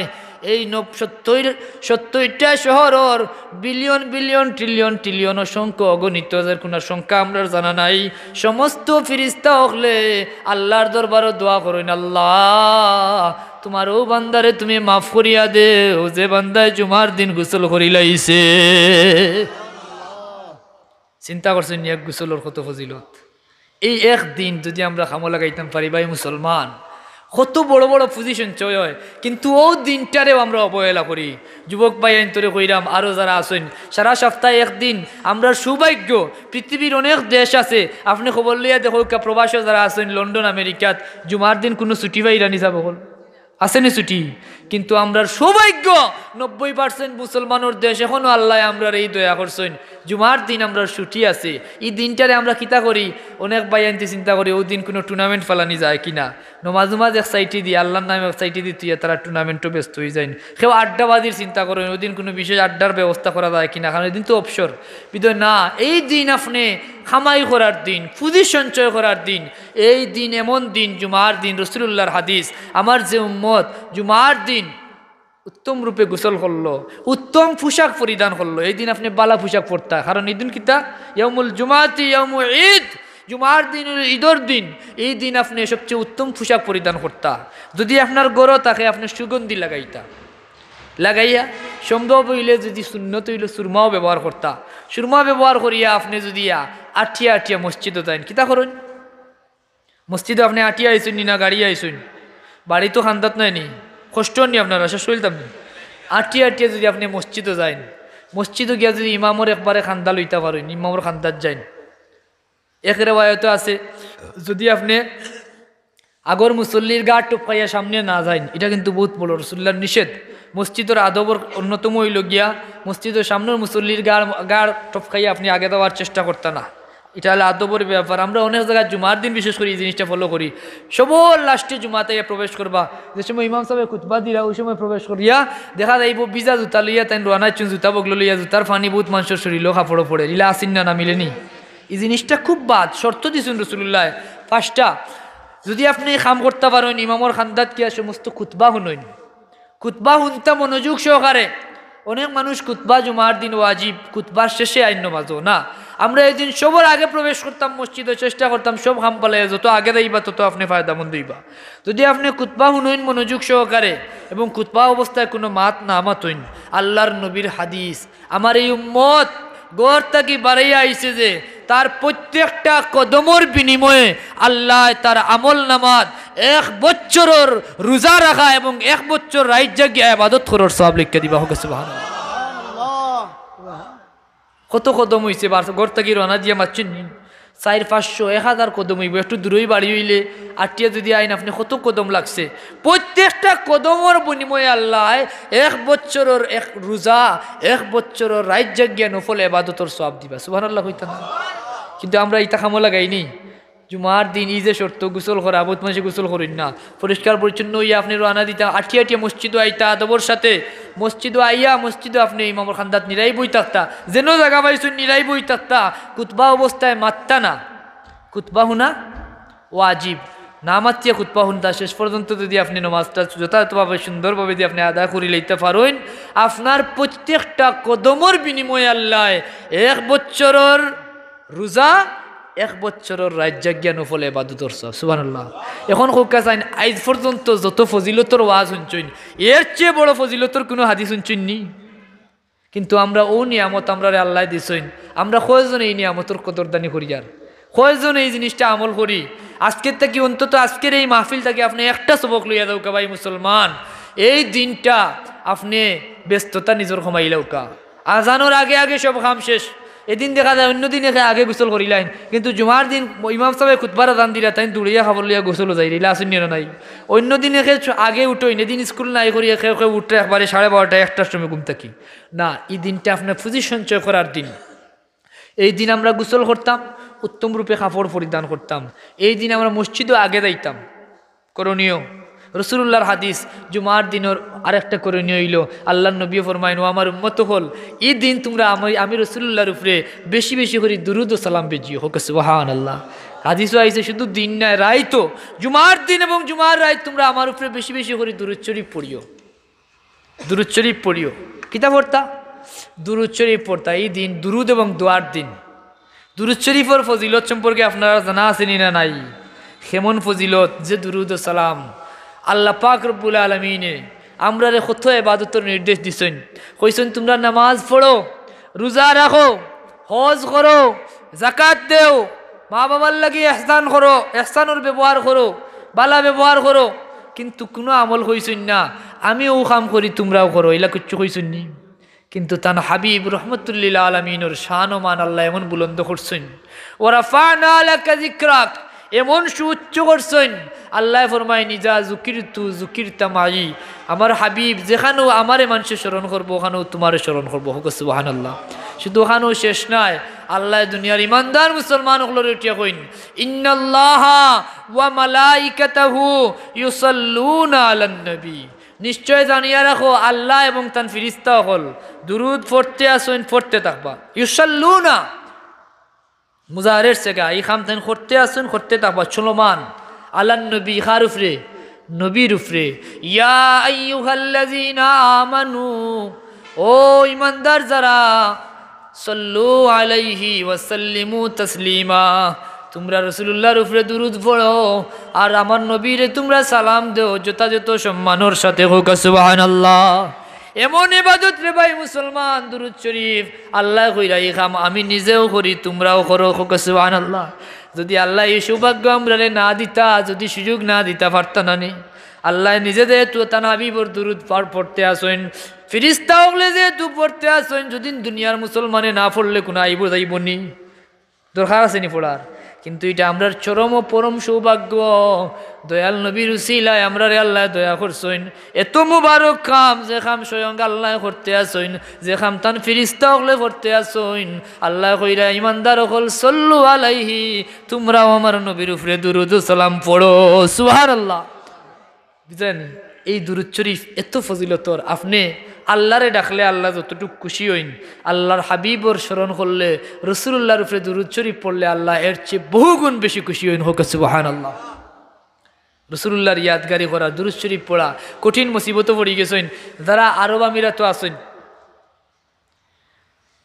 এই নব-, সত্তইর, সত্তইরটা শহরর বিলিয়ন বিলিয়ন ট্রিলিয়ন ট্রিলিয়ন অসংখ্য অগণিত, যার কোনো সংখ্যা আমরার জানা নাই, সমস্ত ফিরিস্তা অকলে আল্লার দরবারো দোয়া করইন, আল্লাহ, তুমার অউ বান্দারে তুমি মাফ করিয়া দেও, যে বান্দায় জুমার দিন গোসল করিলাইছে। চিন্তা করছইন নি এক গোসলর কত ফজিলত? এই এক দিন যদি আমরা কামো লাগাইতাম পারি, ভাই মুসলমান, কত বড় বড় পজিশন সঞ্চয় অয়, কিন্তু অউ দিনটারেও আমরা অবহেলা করি। যুবক ভাইয়াইন্তরে কইরাম, আরো যারা আছইন, সারা সপ্তাহে একদিন আমরার সৌভাগ্য। পৃথিবীর অনেক দেশ আছে, আপনে খবর লইয়া দেখউক্কা, প্রবাসো যারা আছইন লন্ডন, আমেরিকাত, জুমার দিন কুনু ছুটি পাইরা নি সাব অকল? আছে নি ছুটি? কিন্তু আমরার সৌভাগ্য, নব্বই পার্সেন্ট মুসলমানর দেশ, এখনো আল্লায় আমরারে ই দয়া করছইন, জুমার দিন আমরার ছুটি আছে। ই দিনটারে আমরা কিতা করি? অনেক ভাইয়াইন্তে চিন্তা করি, অউ দিন কুনু টুর্নামেন্ট ফালানি যায় কিনা, নমাজ উমাজ এক সাইডে দি, আল্লার নাম এক সাইডে দি থইয়া তারা টুর্নামেন্টো ব্যস্ত অইযাইন। কেউ আড্ডাবাজির চিন্তা করইন, অউ দিন কুনু বিশেষ আড্ডার ব্যবস্থা করা যায় কিনা, কারণ অউ দিন তো অবসর। বিদয় না, এই দিন আপনে কামাই করার দিন, পুঁজি সঞ্চয় করার দিন। এই দিন এমন দিন, জুমার দিন, রাসূলুল্লাহর হাদিস, আমার যে উম্মত জুমার দিন উত্তম রূপে গোসল করলো, উত্তম পোশাক পরিধান করলো, এই দিন আপনে বালা পোশাক পরতা, কারণ এই দিন কিতা? ইয়াউমুল জুমাতি ইয়াউমু ঈদ, জুমার দিন অইলো ঈদর দিন। এই দিন আপনে সবচেয়ে উত্তম পোশাক পরিধান করতা। যদি আপনার ঘরো থাকে, আপনে সুগন্ধি লাগাইতা, লাগাইয়া সম্ভব অইলে যদি সুন্নত অইলো সুরমাও ব্যবহার করতা, সুরমা ব্যবহার করিয়া আপনে যদি আ-, আটিয়া আটিয়া মসজিদো যাইন, কিতা করইন? মসজিদো আপনে আটিয়া আইছইন নি না গাড়িয়ে আইছইন? বাড়ি তো কান্দাত নায় নি, কষ্ট নি আপনারা, শেষ অইলতাম নি? আটিয়া আটিয়া যদি আপনে মসজিদো যাইন, মসজিদো গিয়া যদি ইমামর একবারে কান্দা লইতা পারইন, ইমামর কান্দাত যাইন। এক রেওয়ায়তো আছে, যদি আপনে আগর মুসল্লির গাড় টপকাইয়া সামনে না যাইন, ইটা কিন্তু বউত বড় রাসূলুল্লাহর নিষেধ। মসজিদর আদবর অন্যতম অইলো গিয়া মসজিদর সামনর মুসল্লির গাড়, গাড় টপকাইয়া আপনে আগে যাওয়ার চেষ্টা করতা না। ইটা অইলো আদবর ব্যাপার। আমরা অনেক জাগাত জুমার দিন বিশেষ করি ই জিনিসটা ফলো করি। সবর লাস্টে জুমাত আইয়া প্রবেশ করবা, যে সময় ইমাম সাবে খুতবা দিরা, অউ সময় প্রবেশ করিয়া দেখা যাইবো ভিজা জুতা লইয়া তাইন রওয়ানা অইছইন, জুতা বগলো লইয়া, জুতার পানি বউত মানষর শরীলো কাপড়ো পড়ে, ইলা আছইন না, না মিলে নি? ই জিনিসটা খুব বাদ, শর্ত দিছইন রাসূলুল্লায় পাঁচটা। যদি আপনে ই কাম করতা পারইন, ইমামর কান্দাত গিয়া সমস্ত খুতবা হুনইন, খুতবা হুনতা মনোযোগ সহকারে। অনেক মানুষ খুতবা জুমার দিন ওয়াজিব, খুতবার শেষে আইন নমাজো না। আমরা এই দিন সবর আগে প্রবেশ করতাম মসজিদো, চেষ্টা করতাম সব কাম ফালাইয়া যত আগে যাইবা তত আপনে ফায়দামন্দ অইবা। যদি আপনে খুতবা হুনইন মনোযোগ সহকারে এবং খুতবা অবস্থায় কুনু মাত না মাতইন, আল্লার নবীর হাদিস, আমার এই উম্মত ঘর থাকি বারাইয়া আইছে যে, তার প্রত্যেকটা কদমর বিনিময়ে আল্লায় তার আমল নামাত এক বছরর রোজা রাখা এবং এক বছর রাইত জাগিয়া ইবাদত করার সওয়াব লেখিয়া দিবা। কউক্কা সুবহানাল্লাহ। কত কদম অইছে, বার-, ঘর থাকি রওয়ানা দিয়া মাতছইন নি? চাইর পাঁচশো, এক হাজার কদম অইবো, একটু দূরই বাড়ি অইলে, আটিয়া যদি আইন আপনে কত কদম লাগছে, প্রত্যেকটা কদমর বিনিময়ে আল্লায় এক বছরর এক রোজা, এক বছরর রাইত জাগিয়া নফল ইবাদতর সওয়াব দিবা। সুবহানাল্লাহ কইতা না? কিন্তু আমরা ইতা কামো লাগাই নি। জুমার দিন ই যে শর্ত, গোসল করা, বউত মানষে গোসল করইন না, পরিষ্কার পরিচ্ছন্ন অইয়া আপনে রওয়ানা দিতা, আটিয়া আটিয়া মসজিদো আইতা আদবর সাথে, মসজিদো আইয়া মসজিদো আপনে ইমামর কান্দাত নিরাই বই থাকতা, যেন জাগা পাইছইন নিরাই বই থাকতা, খুতবা অবস্থায় মাততা না। খুতবা হুনা ওয়াজিব। না মাতিয়া খুতবা হুনতা, শেষ পর্যন্ত যদি আপনে নমাজটা যথাযথভাবে সুন্দরভাবে যদি আপনে আদায় করি লইতা পারইন, আপনার প্রত্যেকটা কদমর বিনিময়ে আল্লায় এক বছরর রোজা, এক বছরর রাইত জাগিয়া নফল ইবাদতর সওয়াব। সুবহানাল্লাহ। এখন কউক্কা চাইন, আইজ পর্যন্ত যত ফজিলতর ওয়াজ হুনছইন, এর চেয়ে বড় ফজিলতর কুনু হাদিস হুনছইন নি? কিন্তু আমরা অউ নিয়ামত আমরারে আল্লায় দিছইন, আমরা কয়জনে ই নিয়ামতর কদরদানি করিয়ার? কয়জনে ই জিনিসটা আমল করি? আজকের থাকি, অন্তত আজকের এই মাহফিল থাকি আপনে একটা সবক লইয়া যাউক্কা ভাই মুসলমান, এই দিনটা আপনে ব্যস্ততা নিজর কমাইলাউক্কা। আজানর আগে আগে সব কাম শেষ। এদিন দেখা যায় অইন্য দিন একে আগে গোসল করিলাইন, কিন্তু জুমার দিন ইমাম সাবে খুতবার আজান দিরা, তাইন দৌড়িয়া কাপড় লইয়া গোসলো যাইরা, ইলা আছইন নি না নাই? অইন্য দিন একে ছ-, আগে উঠইন, এদিন স্কুল নাই করি একে একে উঠরা একবারে সাড়ে বারোটা একটার সময় ঘুম থাকি। না, ই দিনটা আপনার পুঁজি সঞ্চয় করার দিন। এই দিন আমরা গোসল করতাম, উত্তম রূপে কাপড় পরিধান করতাম, এই দিন আমরা মসজিদও আগে যাইতাম। করণীয়, রসুলুল্লাহর হাদিস, জুমার দিনর আরেকটা করণীয় অইলো, আল্লাহর নবীয়ে ফরমাইন, "ও আমার উম্মত অকল, ই দিন তুমরা আমি, আমি রসুলুল্লাহর উপরে বেশি বেশি করি দুরুদ ও সালাম বেজিও।" কউক্কা সুবহানাল্লাহ। হাদিসও আইছে, শুধু দিন নায়, রাইতও, জুমার দিন এবং জুমার রাইত তুমরা আমার উপরে বেশি বেশি করি দুরুদ শরীফ পড়িও, দুরুদ শরীফ পড়িও। কিতা পড়তা? দুরুদ শরীফ পড়তা। ই দিন দুরুদ এবং দোয়ার দিন। দুরুদ শরীফর ফজিলত সম্পর্কে আপনারার জানা আছে নি না নাই? কেমন ফজিলত যে দুরুদ ও সালাম! আল্লাহ পাক রব্বুল আলামিনে আমরারে কত ইবাদতর নির্দেশ দিছইন, কইছইন, "তুমরা নামাজ পড়ো, রোজা রাখো, হজ করো, জাকাত দেও, মা বাবার লাগি ইহসান করো, ইহসানর ব্যবহার করো, বালা ব্যবহার করো।" কিন্তু কুনু আমল কইছইন না, "আমি অউ কাম করি, তুমরাও করো", ইলা কিচ্ছু কইছইন নি। কিন্তু তান হাবিব রহমতুল্লিল আলামিনর শান ও মান আল্লায় এমন বুলন্দ করছইন, "ওয়া রাফা'না লাকা যিকরাক", এমন সুউচ্চ করছইন, আল্লায় ফরমাইন, "ইযা যুকিরতু যুকিরতা মাই", আমার হাবিব, যেখানো আমারে মানষে স্মরণ করবো, ওখানো তুমারে স্মরণ করবো। কউক্কা সুবহানাল্লাহ। শুধু ওখানো শেষ নায়, আল্লায় দুনিয়ার ইমানদার মুসলমান অকলরে উঠিয়া কইন, "ইন্নাল্লাহা ওয়া মালাইকাতাহু ইউসাল্লুনা আলান নবী।" নিশ্চয় জানিয়া রাখো, আল্লাহ এবং তান ফিরিস্তা অকল দুরুদ পড়তে আছইন, পড়তে থাকবা। ইউসাল্লুনা, মুজারের সেগা, ই কাম তাইন করতে আছইন, করতে থাকবা, চলমান। আলান নবী, কার উপরে? নবীর উপরে। ইয়া আইয়ুহাল্লাযীনা আমানু, ও ইমানদার যারা, সল্লু আলাইহি ওয়া সাল্লিমু তাসলিমা। তুমরা রাসুলুল্লাহর উপরে দুরুদ পড়ো, আর আমার নবীরে তুমরা সালাম দেও যথাযথ সম্মানর সাথে। কউক্কা সুবহানাল্লাহ। এমন ইবাদত রে ভাই মুসলমান, দুরুদ শরীফ। আল্লায় কইরা, "ই কাম আমি নিজেও করি, তুমরাও করো।" কউক্কা সুবহানাল্লাহ। যুদি আল্লায় ই সৌভাগ্য আমরারে না দিতা, যুদি সুযোগ না দিতা, পারতা না নি। আল্লায় নিজে যেহেতু তান হাবিবর দুরুদ পার পড়তে আছইন, ফিরিস্তা অকলে যেহেতু পড়তে আছইন, যুদি দুনিয়ার মুসলমানে না পড়লে কুনু আইবো যাইবো নি? দরকার আছে নি পড়ার? কিন্তু ইটা আমরার চরম ও পরম সৌভাগ্য। দয়াল নবীর উসিলায় আমরারে আল্লায় দয়া করছইন। এত মুবারক কাম, যে কাম স্বয়ং আল্লায় করতে আছইন, যে কাম তান ফিরিস্তা অকলে করতে আছইন। আল্লায় কইরা, "ইমানদার অকল, সল্লু আলাইহি, তুমরাও আমার নবীর উপরে দুরুদ ও সালাম পড়ো।" সুবহানাল্লাহ। বুঝছইন নি? এই দুরুদ শরীফ এত ফজিলতর, আপনে আল্লারে ডাকলে আল্লা যতটুক খুশি অইন, আল্লার হাবিবর স্মরণ করলে, রসুলুল্লাহর উপরে দুরুদ শরীফ পড়লে আল্লা এর চেয়ে বহুগুণ বেশি খুশি অইন। কউক্কা সুবহানাল্লাহ। রসুলুল্লাহর ইয়াদগারি করা, দুরুদ শরীফ পড়া, কঠিন মুসিবতো পড়ি গেছইন, যারা আরব আমিরাতো আছইন,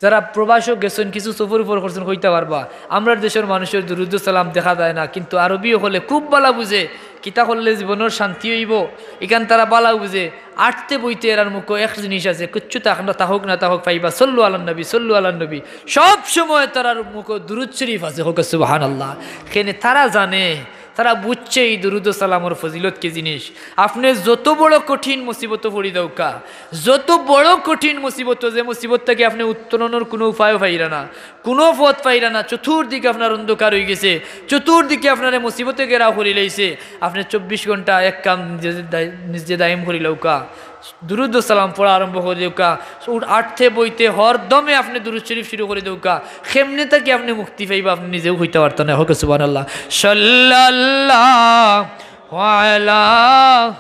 যারা প্রবাসো গেছইন, কিছু সফর উফর করছইন, কইতা পারবা। আমরার দেশর মানুষর দুরুদ সালাম দেখা যায় না, কিন্তু আরবি অকলে খুব বালা বুঝে, কিতা করলে জীবনর শান্তি অইবো, ইখান তারা বালা বুঝে। আটতে বইতে এরার মুখো এক জিনিস আছে, কিচ্ছু থাক না, থাকউক না থাকউক, পাইবা, "সল্লু আলান নবী, সল্লু আলান নবী।" সব সময় তারার মুখো দুরুদ শরীফ আছে। কউক্কা সুবহানাল্লাহ। কেনে তারা জানে, তারা বুঝছে ই দুরুদ ও সালামর ফজিলত কি জিনিস। আপনে যত বড় কঠিন মুসিবতো পড়ি দেউক্কা, যত বড় কঠিন মুসিবতো, যে মুসিবত থাকি আপনে উত্তরণর কুনু উপায়ও পাইরা না, কুনু পথ পাইরা না, চতুর্দিকে আপনার অন্ধকার অইগেছে, চতুর্দিকে আপনারে মুসিবতে ঘেরাও করিলাইছে, আপনে চব্বিশ ঘন্টা এক কাম নিজে দায়-, নিজে দায়েম করিলাউক্কা। দুরুদ ও সালাম পড়া আরম্ভ করি দেউক্কা। উঠ-, আটতে বইতে হরদমে আপনে দুরুদ শরীফ শুরু করি দেউক্কা। কেমনে থাকি আপনে মুক্তি পাইবা, আপনে নিজেও কইতা পারতা না। কউক্কা সুবহানাল্লাহ। সাল্লাল্লাহু আলা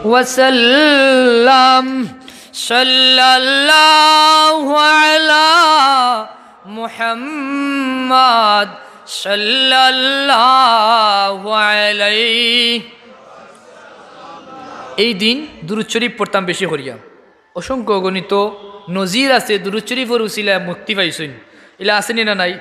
ওয়াসাল্লাম। সাল্লাল্লাহু আলা محمد صلى الله عليه। এই দিন দুরূদ শরীফ পড়তাম বেশি করিয়া। অসংখ্য অগণিত নজির আছে দুরূদ শরীফর উসিলায় মুক্তি পাইছইন। ইলা আছে নি না নাই?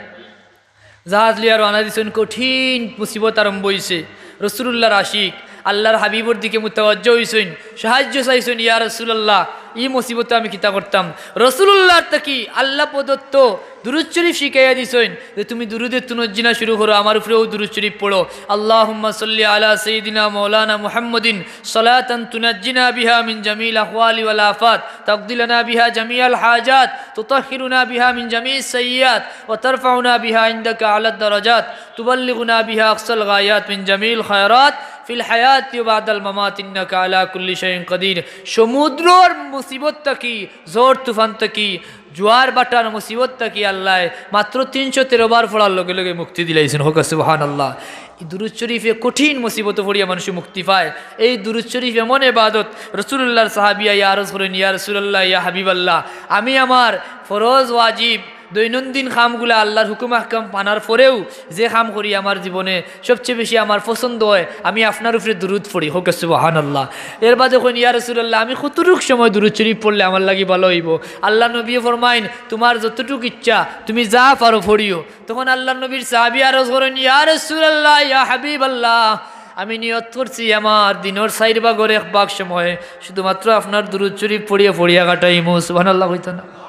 জাহাজ লইয়া রওয়ানা দিছইন, কঠিন মুসিবত আরম্ভ অইছে। রাসূলুল্লাহর আশিক, আল্লাহর হাবিবর দিকে মুতাওয়াজ্জা অইছইন, সাহায্য চাইছইন, "ইয়া রাসূলুল্লাহ, ই মুসিবতে আমি কিতা করতাম?" রাসূলুল্লাহর থাকি আল্লাহ প্রদত্ত দুরূদ শরীফ শিখাইয়া দিছইন যে, "তুমি দুরূদে তুনাজ্জিনা শুরু করো, আমার উপরেও দুরূদ শরীফ পড়ো।" اللهم صل على سيدنا مولانا محمد صلاة تنجينا بها من جميع الأهوال والآفات، تقضي لنا بها جميع الحاجات، تطهرنا بها من جميع السيئات، وترفعنا بها عندك أعلى الدرجات، تبلغنا بها أقصى الغايات من جميع الخيرات في الحياة وبعد الممات، إنك على كل شيء قدير। সমুদ্রর মুসিবত থাকি, ঝড় তুফান থাকি, জোয়ার বাটার মুসিবত থাকি আল্লায় মাত্র তিনশো তেরো বার পড়ার লগে লগে মুক্তি দিলাইছইন। কউক্কা সুবহানাল্লাহ। ই দুরূদ শরীফে কঠিন মুসিবত পড়িয়া মানুষ মুক্তি পায়। এই দুরূদ শরীফ এমন ইবাদত, রাসূলুল্লাহর সাহাবী আইয়া আরজ করইন, "ইয়া রাসূলুল্লাহ, ইয়া হাবিবাল্লাহ, আমি আমার ফরজ, ওয়াজিব, দৈনন্দিন কামগুলা, আল্লাহর হুকুম আহকাম মানার পরেও যে কাম করি আমার জীবনে, সবচেয়ে বেশি আমার পছন্দ হয় আমি আপনার উপরে দুরূদ পড়ি।" কউক্কা সুবহানাল্লাহ। এর বাদে কইন, "ইয়া রাসূলুল্লাহ, আমি কতটুক সময় দুরূদ শরীফ পড়লে আমার লাগি ভালা অইবো?" আল্লাহর নবীয়ে ফরমাইন, "তুমার যতটুক ইচ্ছা, তুমি যা পারো পড়িও।" তখন আল্লাহর নবীর সাহাবী আরজ করইন, "ইয়া রাসূলুল্লাহ, ইয়া হাবিবাল্লাহ, আমি নিয়ত করছি আমার দিনর চাইর ভাগর এক ভাগ সময় শুধুমাত্র আপনার দুরূদ শরীফ পড়িয়া পড়িয়া কাটাইমু।" সুবহানাল্লাহ কইতা না?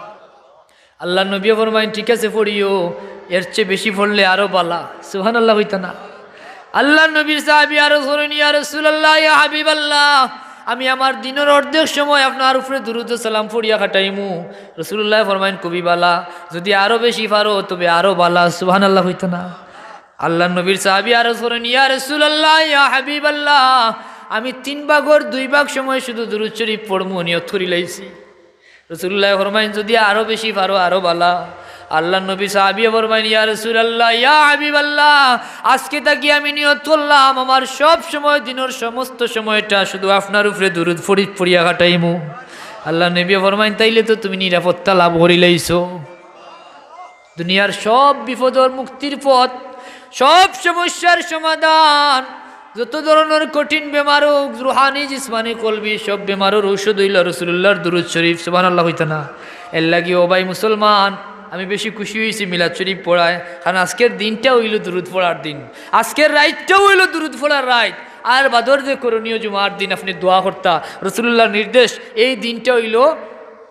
আল্লাহর নবীয়ে ফরমাইন, "ঠিক আছে, পড়িও, এর চেয়ে বেশি পড়লে আরো ভালা।" সুবহানাল্লাহ কইতা না? আল্লাহর নবীর সাহাবী আরজ করইন, "ইয়া রাসূলুল্লাহ, ইয়া হাবিবাল্লাহ, আমি আমার দিনর অর্ধেক সময় আপনার উপরে দুরূদ ও সালাম পড়িয়া কাটাইমু।" রাসূলুল্লাহ ফরমাইন, "খুবই ভালা, যদি আরো বেশি পারো তবে আরো ভালা।" সুবহানাল্লাহ কইতা না? আল্লাহর নবীর সাহাবী আরজ করইন, "ইয়া রাসূলুল্লাহ, ইয়া হাবিবাল্লাহ, আমি তিন ভাগর দুই ভাগ সময় শুধু দুরূদ শরীফ পড়মু, নিয়ত করিলাইছি।" রাসূলুল্লাহ ফরমাইন, "যদি আরো বেশি পারো, আরো ভালা।" আল্লাহর নবী সাহাবীয়ে ফরমাইন, "ইয়া রাসূলুল্লাহ, ইয়া হাবিবাল্লাহ, আজকে থাকি আমি নিয়ত করলাম, আমার সব সময়, দিনর সমস্ত সময়টা শুধু আপনার উপরে দুরূদ শরীফ পড়িয়া কাটাইমু।" আল্লাহর নবীয়ে ফরমাইন, "তাইলে তো তুমি নিরাপত্তা লাভ করিলাইছো।" দুনিয়ার সব বিপদর মুক্তির পথ, সব সমস্যার সমাধান, যত ধরনর কঠিন বেমার অউক, রুহানি, জিসমানি, কলবি, সব বেমারর ঔষধ অইলো রাসূলুল্লাহর দুরূদ শরীফ। সুবহানাল্লাহ কইতা না? এর লাগি ও ভাই মুসলমান, আমি বেশি খুশি অইছি মিলাদ শরীফ পড়ায়, কারণ আজকের দিনটা অইলো দুরূদ পড়ার দিন, আজকের রাইতটাও অইলো দুরূদ পড়ার রাইত। আর বাদর যে করণীয় জুমার দিন আপনে দোয়া করতা, রাসূলুল্লাহর নির্দেশ, এই দিনটা অইলো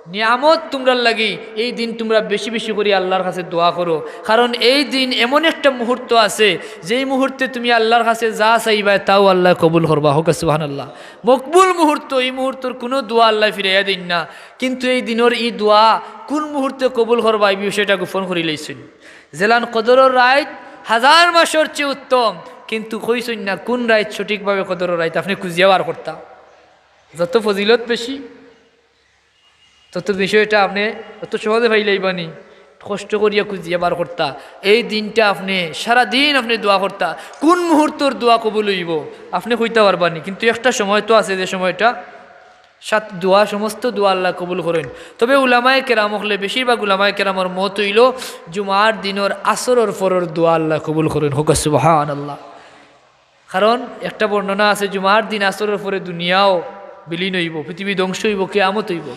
নিয়ামত তুমরার লাগি, এই দিন তুমরা বেশি বেশি করি আল্লাহর কাছে দোয়া করো, কারণ এই দিন এমন একটা মুহূর্ত আছে, যেই মুহূর্তে তুমি আল্লাহর কাছে যা চাইবায় তাও আল্লায় কবুল করবা। কউক্কা সুবহানাল্লাহ। মকবুল মুহূর্ত, এই মুহূর্তর কুনু দোয়া আল্লায় ফিরাইয়া দেইন না, কিন্তু এই দিনর ই দোয়া কুন মুহূর্তে কবুল করবা, ই বিষয়টা গোপন করিলাইছইন। যেলান কদরর রাইত হাজার মাসর চেয়ে উত্তম, কিন্তু কইছইন না কুন রাইত সঠিকভাবে কদরর রাইত, আপনে খুঁজিয়া বার করতা। যত ফজিলত বেশি, তত বিষয়টা আপনে অত সহজে পাইলাইবা নি, কষ্ট করিয়া খুঁজিয়া বার করতা। এই দিনটা আপনে সারা দিন আপনে দোয়া করতা, কুন মুহূর্তর দোয়া কবুল অইবো আপনে কইতা পারবা নি, কিন্তু একটা সময় তো আছে যে সময়টা সাত দোয়া, সমস্ত দোয়া আল্লায় কবুল করইন। তবে উলামায়ে কেরাম অকলে, বেশিরভাগ উলামায়ে কেরামর মত অইলো জুমার দিনর আসরর পরর দোয়া আল্লায় কবুল করইন। কউক্কা সুবহানাল্লাহ। কারণ একটা বর্ণনা আছে, জুমার দিন আসরর পরে দুনিয়াও বিলীন অইবো, পৃথিবী ধ্বংস অইবো, কিয়ামত অইবো।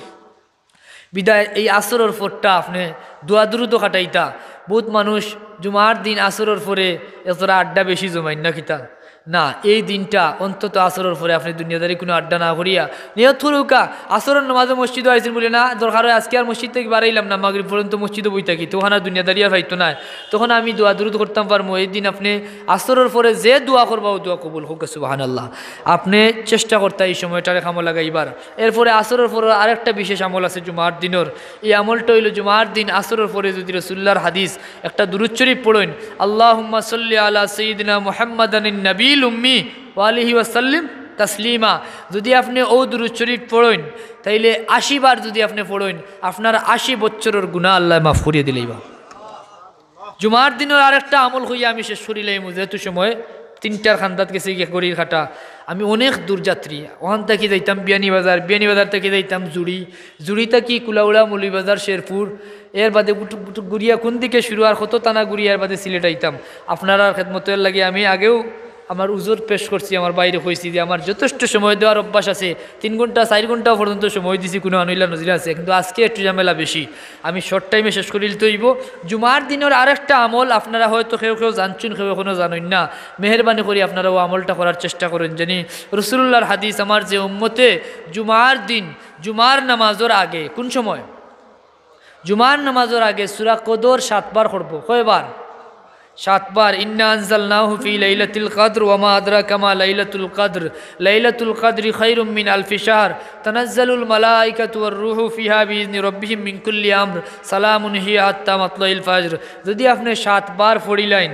বিদায় এই আসরর পরটা আপনে দোয়া দুরুদো কাটাইতা। বউত মানুষ জুমার দিন আসরর পরে এতরা আড্ডা বেশি জমাইন না কিতা? না, এই দিনটা অন্তত আসরর পরে আপনে দুনিয়াদারি কুনু আড্ডা না করিয়া নিয়ত করউক্কা, আসরর নামাজো মসজিদো আইছইন বুলে না, দরকার অয় আজকে আর মসজিদ থাকি বারাইলাম না, মাগরিব পর্যন্ত মসজিদো বই থাকি, তখন আর দুনিয়াদারি আর পাইতো নায়, তখন আমি দোয়া দুরুদ করতাম পারমু। এই দিন আপনে আসরর পরে যে দোয়া করবা, অউ দোয়া কবুল। কউক্কা সুবহানাল্লাহ। আপনে চেষ্টা করতা এই সময়টারে কামো লাগাইবার। এরপরে আসরর পরে আরেকটা বিশেষ আমল আছে জুমার দিনর। এই আমলটা অইলো জুমার দিন আসরর পরে যুদি রাসূলুল্লাহর হাদিস একটা দুরুদ শরীফ পড়ইন, "আল্লাহুম্মা সাল্লি আলা সাইয়্যিদিনা মুহাম্মাদানিন নাবিয়্যিল উম্মি ওয়া আলিহি ওয়া সাল্লিম তাসলিমা।" যুদি আপনে অউ দুরুদ শরীফ পড়ইন, তাইলে আশি বার যুদি আপনে পড়ইন, আপনার আশি বছরর গুনাহ আল্লায় মাফ করিয়া দিলাইবা। জুমার দিনর আরেকটা আমল কইয়া আমি শেষ করিলাইমু, যেহেতু সময় তিনটার কান্দাত গেছে গিয়া ঘড়ির কাটা। আমি অনেক দূর যাত্রী, ওখান থাকি যাইতাম বিয়ানীবাজার, বিয়ানীবাজার থাকি যাইতাম জুড়ি, জুড়ি থাকি কুলাউড়া, মৌলভীবাজার, শেরপুর, এর বাদে গুটু-, গুটু-, ঘুরিয়া কোন দিকে শুরু আর কত থানা ঘুরিয়া এর বাদে সিলেট আইতাম। আপনারার খেদমতর লাগি আমি আগেও আমার উজুর পেশ করছি, আমার বাইরে কইছি যে আমার যথেষ্ট সময় দেওয়ার অভ্যাস আছে, তিন ঘন্টা, চাইর ঘন্টা পর্যন্ত সময় দিছি, কুনু আনইলা নজির আছে, কিন্তু আজকে একটু ঝামেলা বেশি। আমি শর্ট টাইমে শেষ করিলিতে অইবো। জুমার দিনর আরেকটা আমল আপনারা হয়তো কেউ কেউ জানছইন, কেউ এখনো জানইন না। মেহেরবানি করি আপনারা অউ আমলটা করার চেষ্টা করইন। জানি রসুলুল্লাহর হাদিস, আমার যে উম্মতে জুমার দিন, জুমার নামাজর আগে, কোন সময়? জুমার নামাজর আগে সূরা কদর সাতবার পড়বো। কয়বার? সাতবার। ইন্না আনজালনাহু ফি লাইলাতিল কদর ওয়া মা আদরাকা মা লাইলাতুল কদর। লাইলাতুল কদরি খায়রুম মিন আলফি শাহর। তানাজ্জালুল মালাইকাতু ওয়ার রূহু ফিহা বিইজনি রাব্বিহিম মিন কুল্লি আমর। সালামুন হিয়া হাত্তা মাতলাইল ফাজর। যদি আপনে সাতবার পড়িলাইন,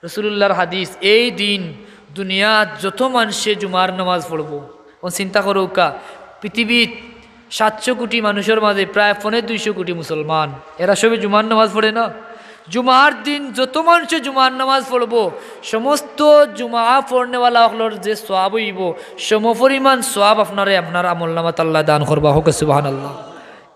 রসুলুল্লাহর হাদিস, এই দিন দুনিয়াত যত মানষে জুমার নামাজ পড়বো, অখন চিন্তা করউক্কা, পৃথিবীত সাতশো কোটি মানুষর মাঝে প্রায় পৌনে দুইশো কোটি মুসলমান, এরা সবে জুমার নামাজ পড়ে না? জুমার দিন যত মানষে জুমার নামাজ পড়বো, সমস্ত জুমা পড়নেওয়ালা অকলর যে সওয়াব অইবো, সমপরিমাণ সওয়াব আপনারে আপনার আমলনামাত আল্লায় দান করবা। কউক্কা সুবহানাল্লাহ।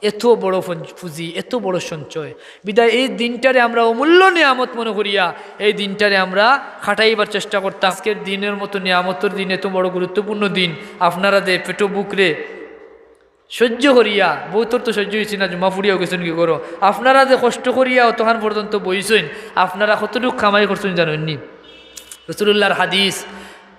এত বড় ফঞ্জ-, পুঁজি, এত বড় সঞ্চয়। বিধায় এই দিনটারে আমরা অমূল্য নিয়ামত মনে করিয়া এই দিনটারে আমরা খাটাইবার চেষ্টা করতাম। আজকের দিনর মতো নিয়ামতর দিন, এত বড় গুরুত্বপূর্ণ দিন, আপনারা যে পেটো ভুকরে সহ্য করিয়া, বউতর তো সহ্য অইছে না, জুমা পড়িয়াও গেছইন গি ঘরো, আপনারা যে কষ্ট করিয়া অতখান পর্যন্ত বইছইন, আপনারা কতটুক কামাই করছইন জানইন নি? রসুলুল্লাহর হাদিস,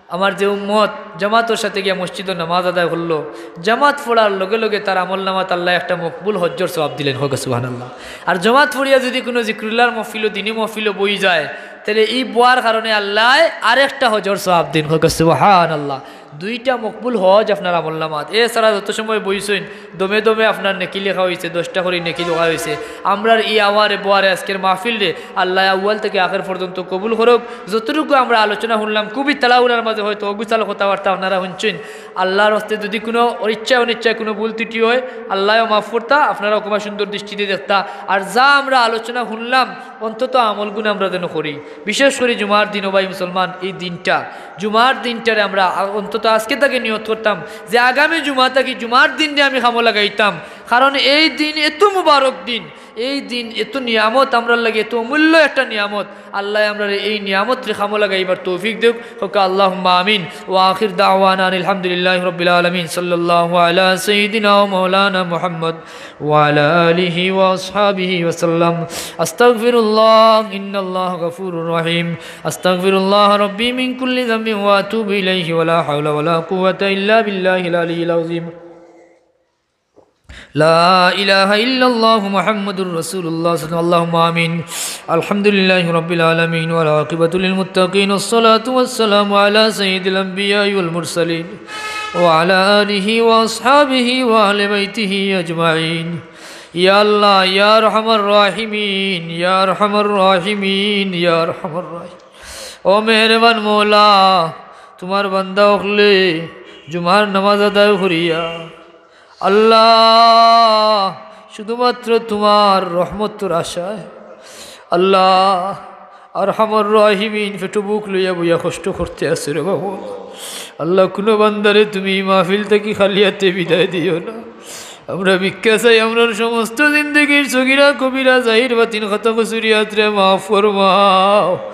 আমার যে উম্মত জামাতর সাথে গিয়া মসজিদো নামাজ আদায় করলো, জামাত পড়ার লগে লগে তার আমলনামাত আল্লায় একটা মকবুল হজ্জর সওয়াব দিলেন। কউক্কা সুবহানাল্লাহ। আর জামাত পড়িয়া যদি কুনু জিক্রুল্লাহর মহফিলো, দিনী মহফিলো বই যায়, তাইলে ই বওয়ার কারণে আল্লায় আরেকটা হজ্জর সওয়াব দেইন। কউক্কা সুবহানাল্লাহ। দুইটা মকবুল হজ আপনার আমলনামাত। এছাড়া যত সময় বইছইন, দমে দমে আপনার নেকি লেখা অইছে, দশটা করি নেকি লেখা অইছে। আমরার ই আওয়ারে বওয়ারে আজকের মাহফিলরে আল্লায় আউয়াল থাকি আখের পর্যন্ত কবুল করউক। যতটুকু আমরা আলোচনা হুনলাম, খুবই তাড়াহুড়ার মাঝে হয়তো অগুছাল কথাবার্তা আপনারা হুনছইন। আল্লাহর হস্তে যদি কুনু অনিচ্ছায় অনিচ্ছায় কুনু ভুল ত্রুটি অয়, আল্লায়ও মাফ করতা, আপনারাও ক্ষমা সুন্দর দৃষ্টিতে দেখতা। আর যা আমরা আলোচনা হুনলাম, অন্তত আমলগুন আমরা যেন করি। বিশেষ করি জুমার দিন, ও ভাই মুসলমান, এই দিনটা, জুমার দিনটারে আমরা আ-, অন্তত আজকে থাকি নিয়ত করতাম যে আগামী জুমা থাকি জুমার দিনরে আমি কামো লাগাইতাম, কারণ এই দিন এত মুবারক দিন, এই দিন এত নিয়ামত, আমরার লাগি এত অমূল্য একটা নিয়ামত। আল্লায় আমরারে এই নিয়ামতরে কামো লাগাইবার তৌফিক দেউক। কউক্কা আল্লাহুম্মা আমিন। ওয়া আখির দাওয়ানা আনিল হামদুলিল্লাহি রাব্বিল আলামিন। সাল্লাল্লাহু আলা সাইয়্যিদিনা ওয়া মাওলানা মুহাম্মদ ওয়া আলা আলিহি ওয়া আসহাবিহি ওয়া সাল্লাম। আস্তাগফিরুল্লাহ, ইন্নাল্লাহা গাফুরুর রহিম। আস্তাগফিরুল্লাহ রাব্বি মিন কুল্লি যামবিন ওয়া আতুবু ইলাইহি ওয়া লা হাওলা ওয়া লা কুওয়াতা ইল্লা বিল্লাহিল আলিয়্যিল আযীম। لا إله إلا الله محمد رسول الله صلى الله عليه وسلم. اللهم آمين. الحمد لله رب العالمين، والعاقبة للمتقين، والصلاة والسلام على سيد الأنبياء والمرسلين، وعلى آله وأصحابه وأهل بيته أجمعين. ইয়া আল্লাহ, ইয়া আরহামার রাহিমিন, ইয়া আরহামার রাহিমিন, ইয়া আরহামার রাহিমিন। ও মেহেরবান মওলা, তুমার বান্দা অকলে জুমার নামাজ আদায় করিয়া আল্লাহ, শুধুমাত্র তুমার রহমতর আশায়। আল্লাহ, আরহামার রাহিমিন, পেটো ভুক লইয়া বইয়া কষ্ট করতে আছে রে বাবা। আল্লাহ, কুনু বান্দারে তুমি ই মাহফিল থাকি খালি আতে বিদায় দিও না। আমরা ভিক্ষা চাই, আমরার সমস্ত জিন্দেগির সগিরা কবিরা, জাহির বাতিন, খাতা কসুরিয়াতরে মাফ ফরমাও।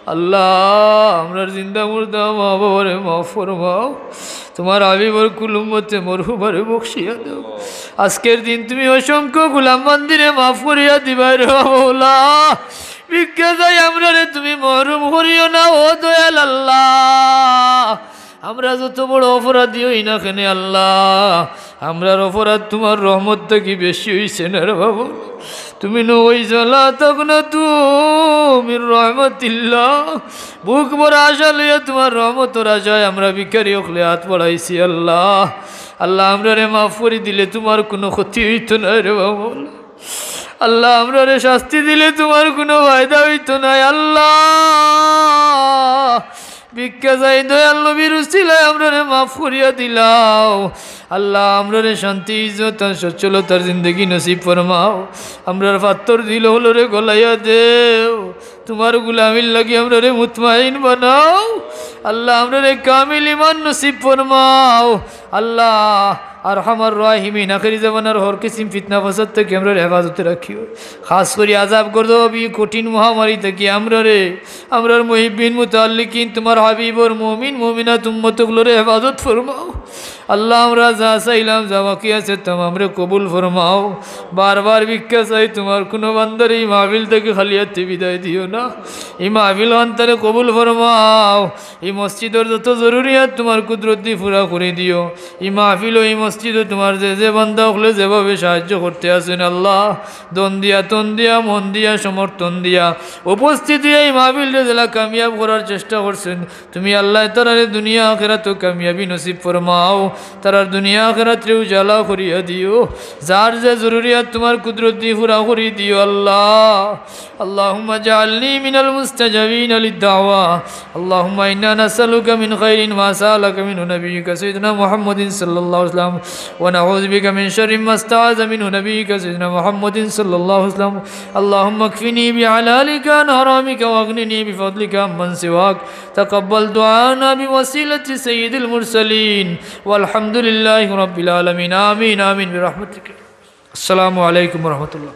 আল্লাহ, আমরার জিন্দা মুর্দা মা বাবারে মাফ ফরমাও। তুমার হাবিবর কুল উম্মতে মরহুমারে বখশিয়া দেও। আজকের দিন তুমি অসংখ্য গোলাম বান্দিরে মাফ করিয়া দিবায় রে মওলা। ভিক্ষা চাই, আমরারে তুমি মহরুম করিও না, ও দয়াল আল্লাহ। আমরা যত বড় অপরাধী অই না কেনে আল্লাহ, আমরার অপরাধ তুমার রহমত থাকি বেশি অইছে না রে বাবা। তুমি নু অইছো, লা তাকনাতু মির রহমাতিল্লাহ। বুক ভরা আশা লইয়া তুমার রহমতর আশায় আমরা ভিখারি অকলে আত বাড়াইছি আল্লাহ। আল্লাহ, আমরারে মাফ করি দিলে তুমার কুনু ক্ষতি অইতো নায় রে বাবা। আল্লাহ, আমরারে শাস্তি দিলে তুমার কুনু ফায়দা অইতো নায় আল্লাহ। ভিক্ষা চাই দয়াল নবীর উসিলায় আমরারে মাফ করিয়া দিলাও। আল্লাহ, আমরারে শান্তি, ইজ্জত আর সচ্ছলতার জিন্দেগি নসিব ফরমাও। আমরার পাথর দিল অকলরে গলাইয়া দেও। তুমার গুলামির লাগি আমরারে মুতমাইন বানাও। আল্লাহ, আমরারে কামিল ইমান নসিব ফরমাও। আল্লাহ, আরহামার রাহিমিন, আখেরি জামানার হর কিসিম ফিতনা ফাসাদ থাকি আমরারে হেফাজতে রাখিও। খাস করি আজাব গজব ই কঠিন মহামারী থাকি আমরারে, আমরার মুহিব্বিন মুতাআল্লিকিন, তুমার হাবিবর মুমিন মুমিনাত উম্মত অকলরে হেফাজত ফরমাও। আল্লাহ, আমরা যা চাইলাম, যা বাকি আছে, তামামরে কবুল ফরমাও। বারবার ভিক্ষা চাই, তুমার কুনু বান্দারে ই মাহফিল থাকি খালি আতে বিদায় দিও না। ই মাহফিল খানতারে কবুল ফরমাও। ই মসজিদর যত জরুরিয়াত তুমার কুদরত দি পুরা করি দিও। ই মাহফিল ও ই মসজিদো তুমার যে যে বান্দা অকলে যেভাবে সাহায্য করতে আছইন আল্লাহ, ধন দিয়া, তন দিয়া, মন দিয়া, সমর্থন দিয়া, উপস্থিত অইয়া ই মাহফিলরে যেলা কামিয়াব করার চেষ্টা করছইন, তুমি আল্লাহ তারারে দুনিয়া আখেরাতো কামিয়াবি নসিব ফরমাও, তারার দুনিয়া আখেরাতরে উজালা করিয়া দিও। যার যে জরুরিয়াত তুমার কুদরত দি পুরা করি দিও আল্লাহ। اللهم اجعلني من المستجابين للدعوة. اللهم إنا نسألك من خير ما سألك منه نبيك سيدنا محمد صلى الله عليه وسلم، ونعوذ بك من شر ما استعاذ منه نبيك سيدنا محمد صلى الله عليه وسلم. اللهم اكفني بحلالك عن حرامك وأغنني بفضلك عمن سواك. تقبل دعانا بوسيلة سيد المرسلين. والحمد لله رب العالمين. آمين، آمين برحمتك. السلام عليكم ورحمة الله.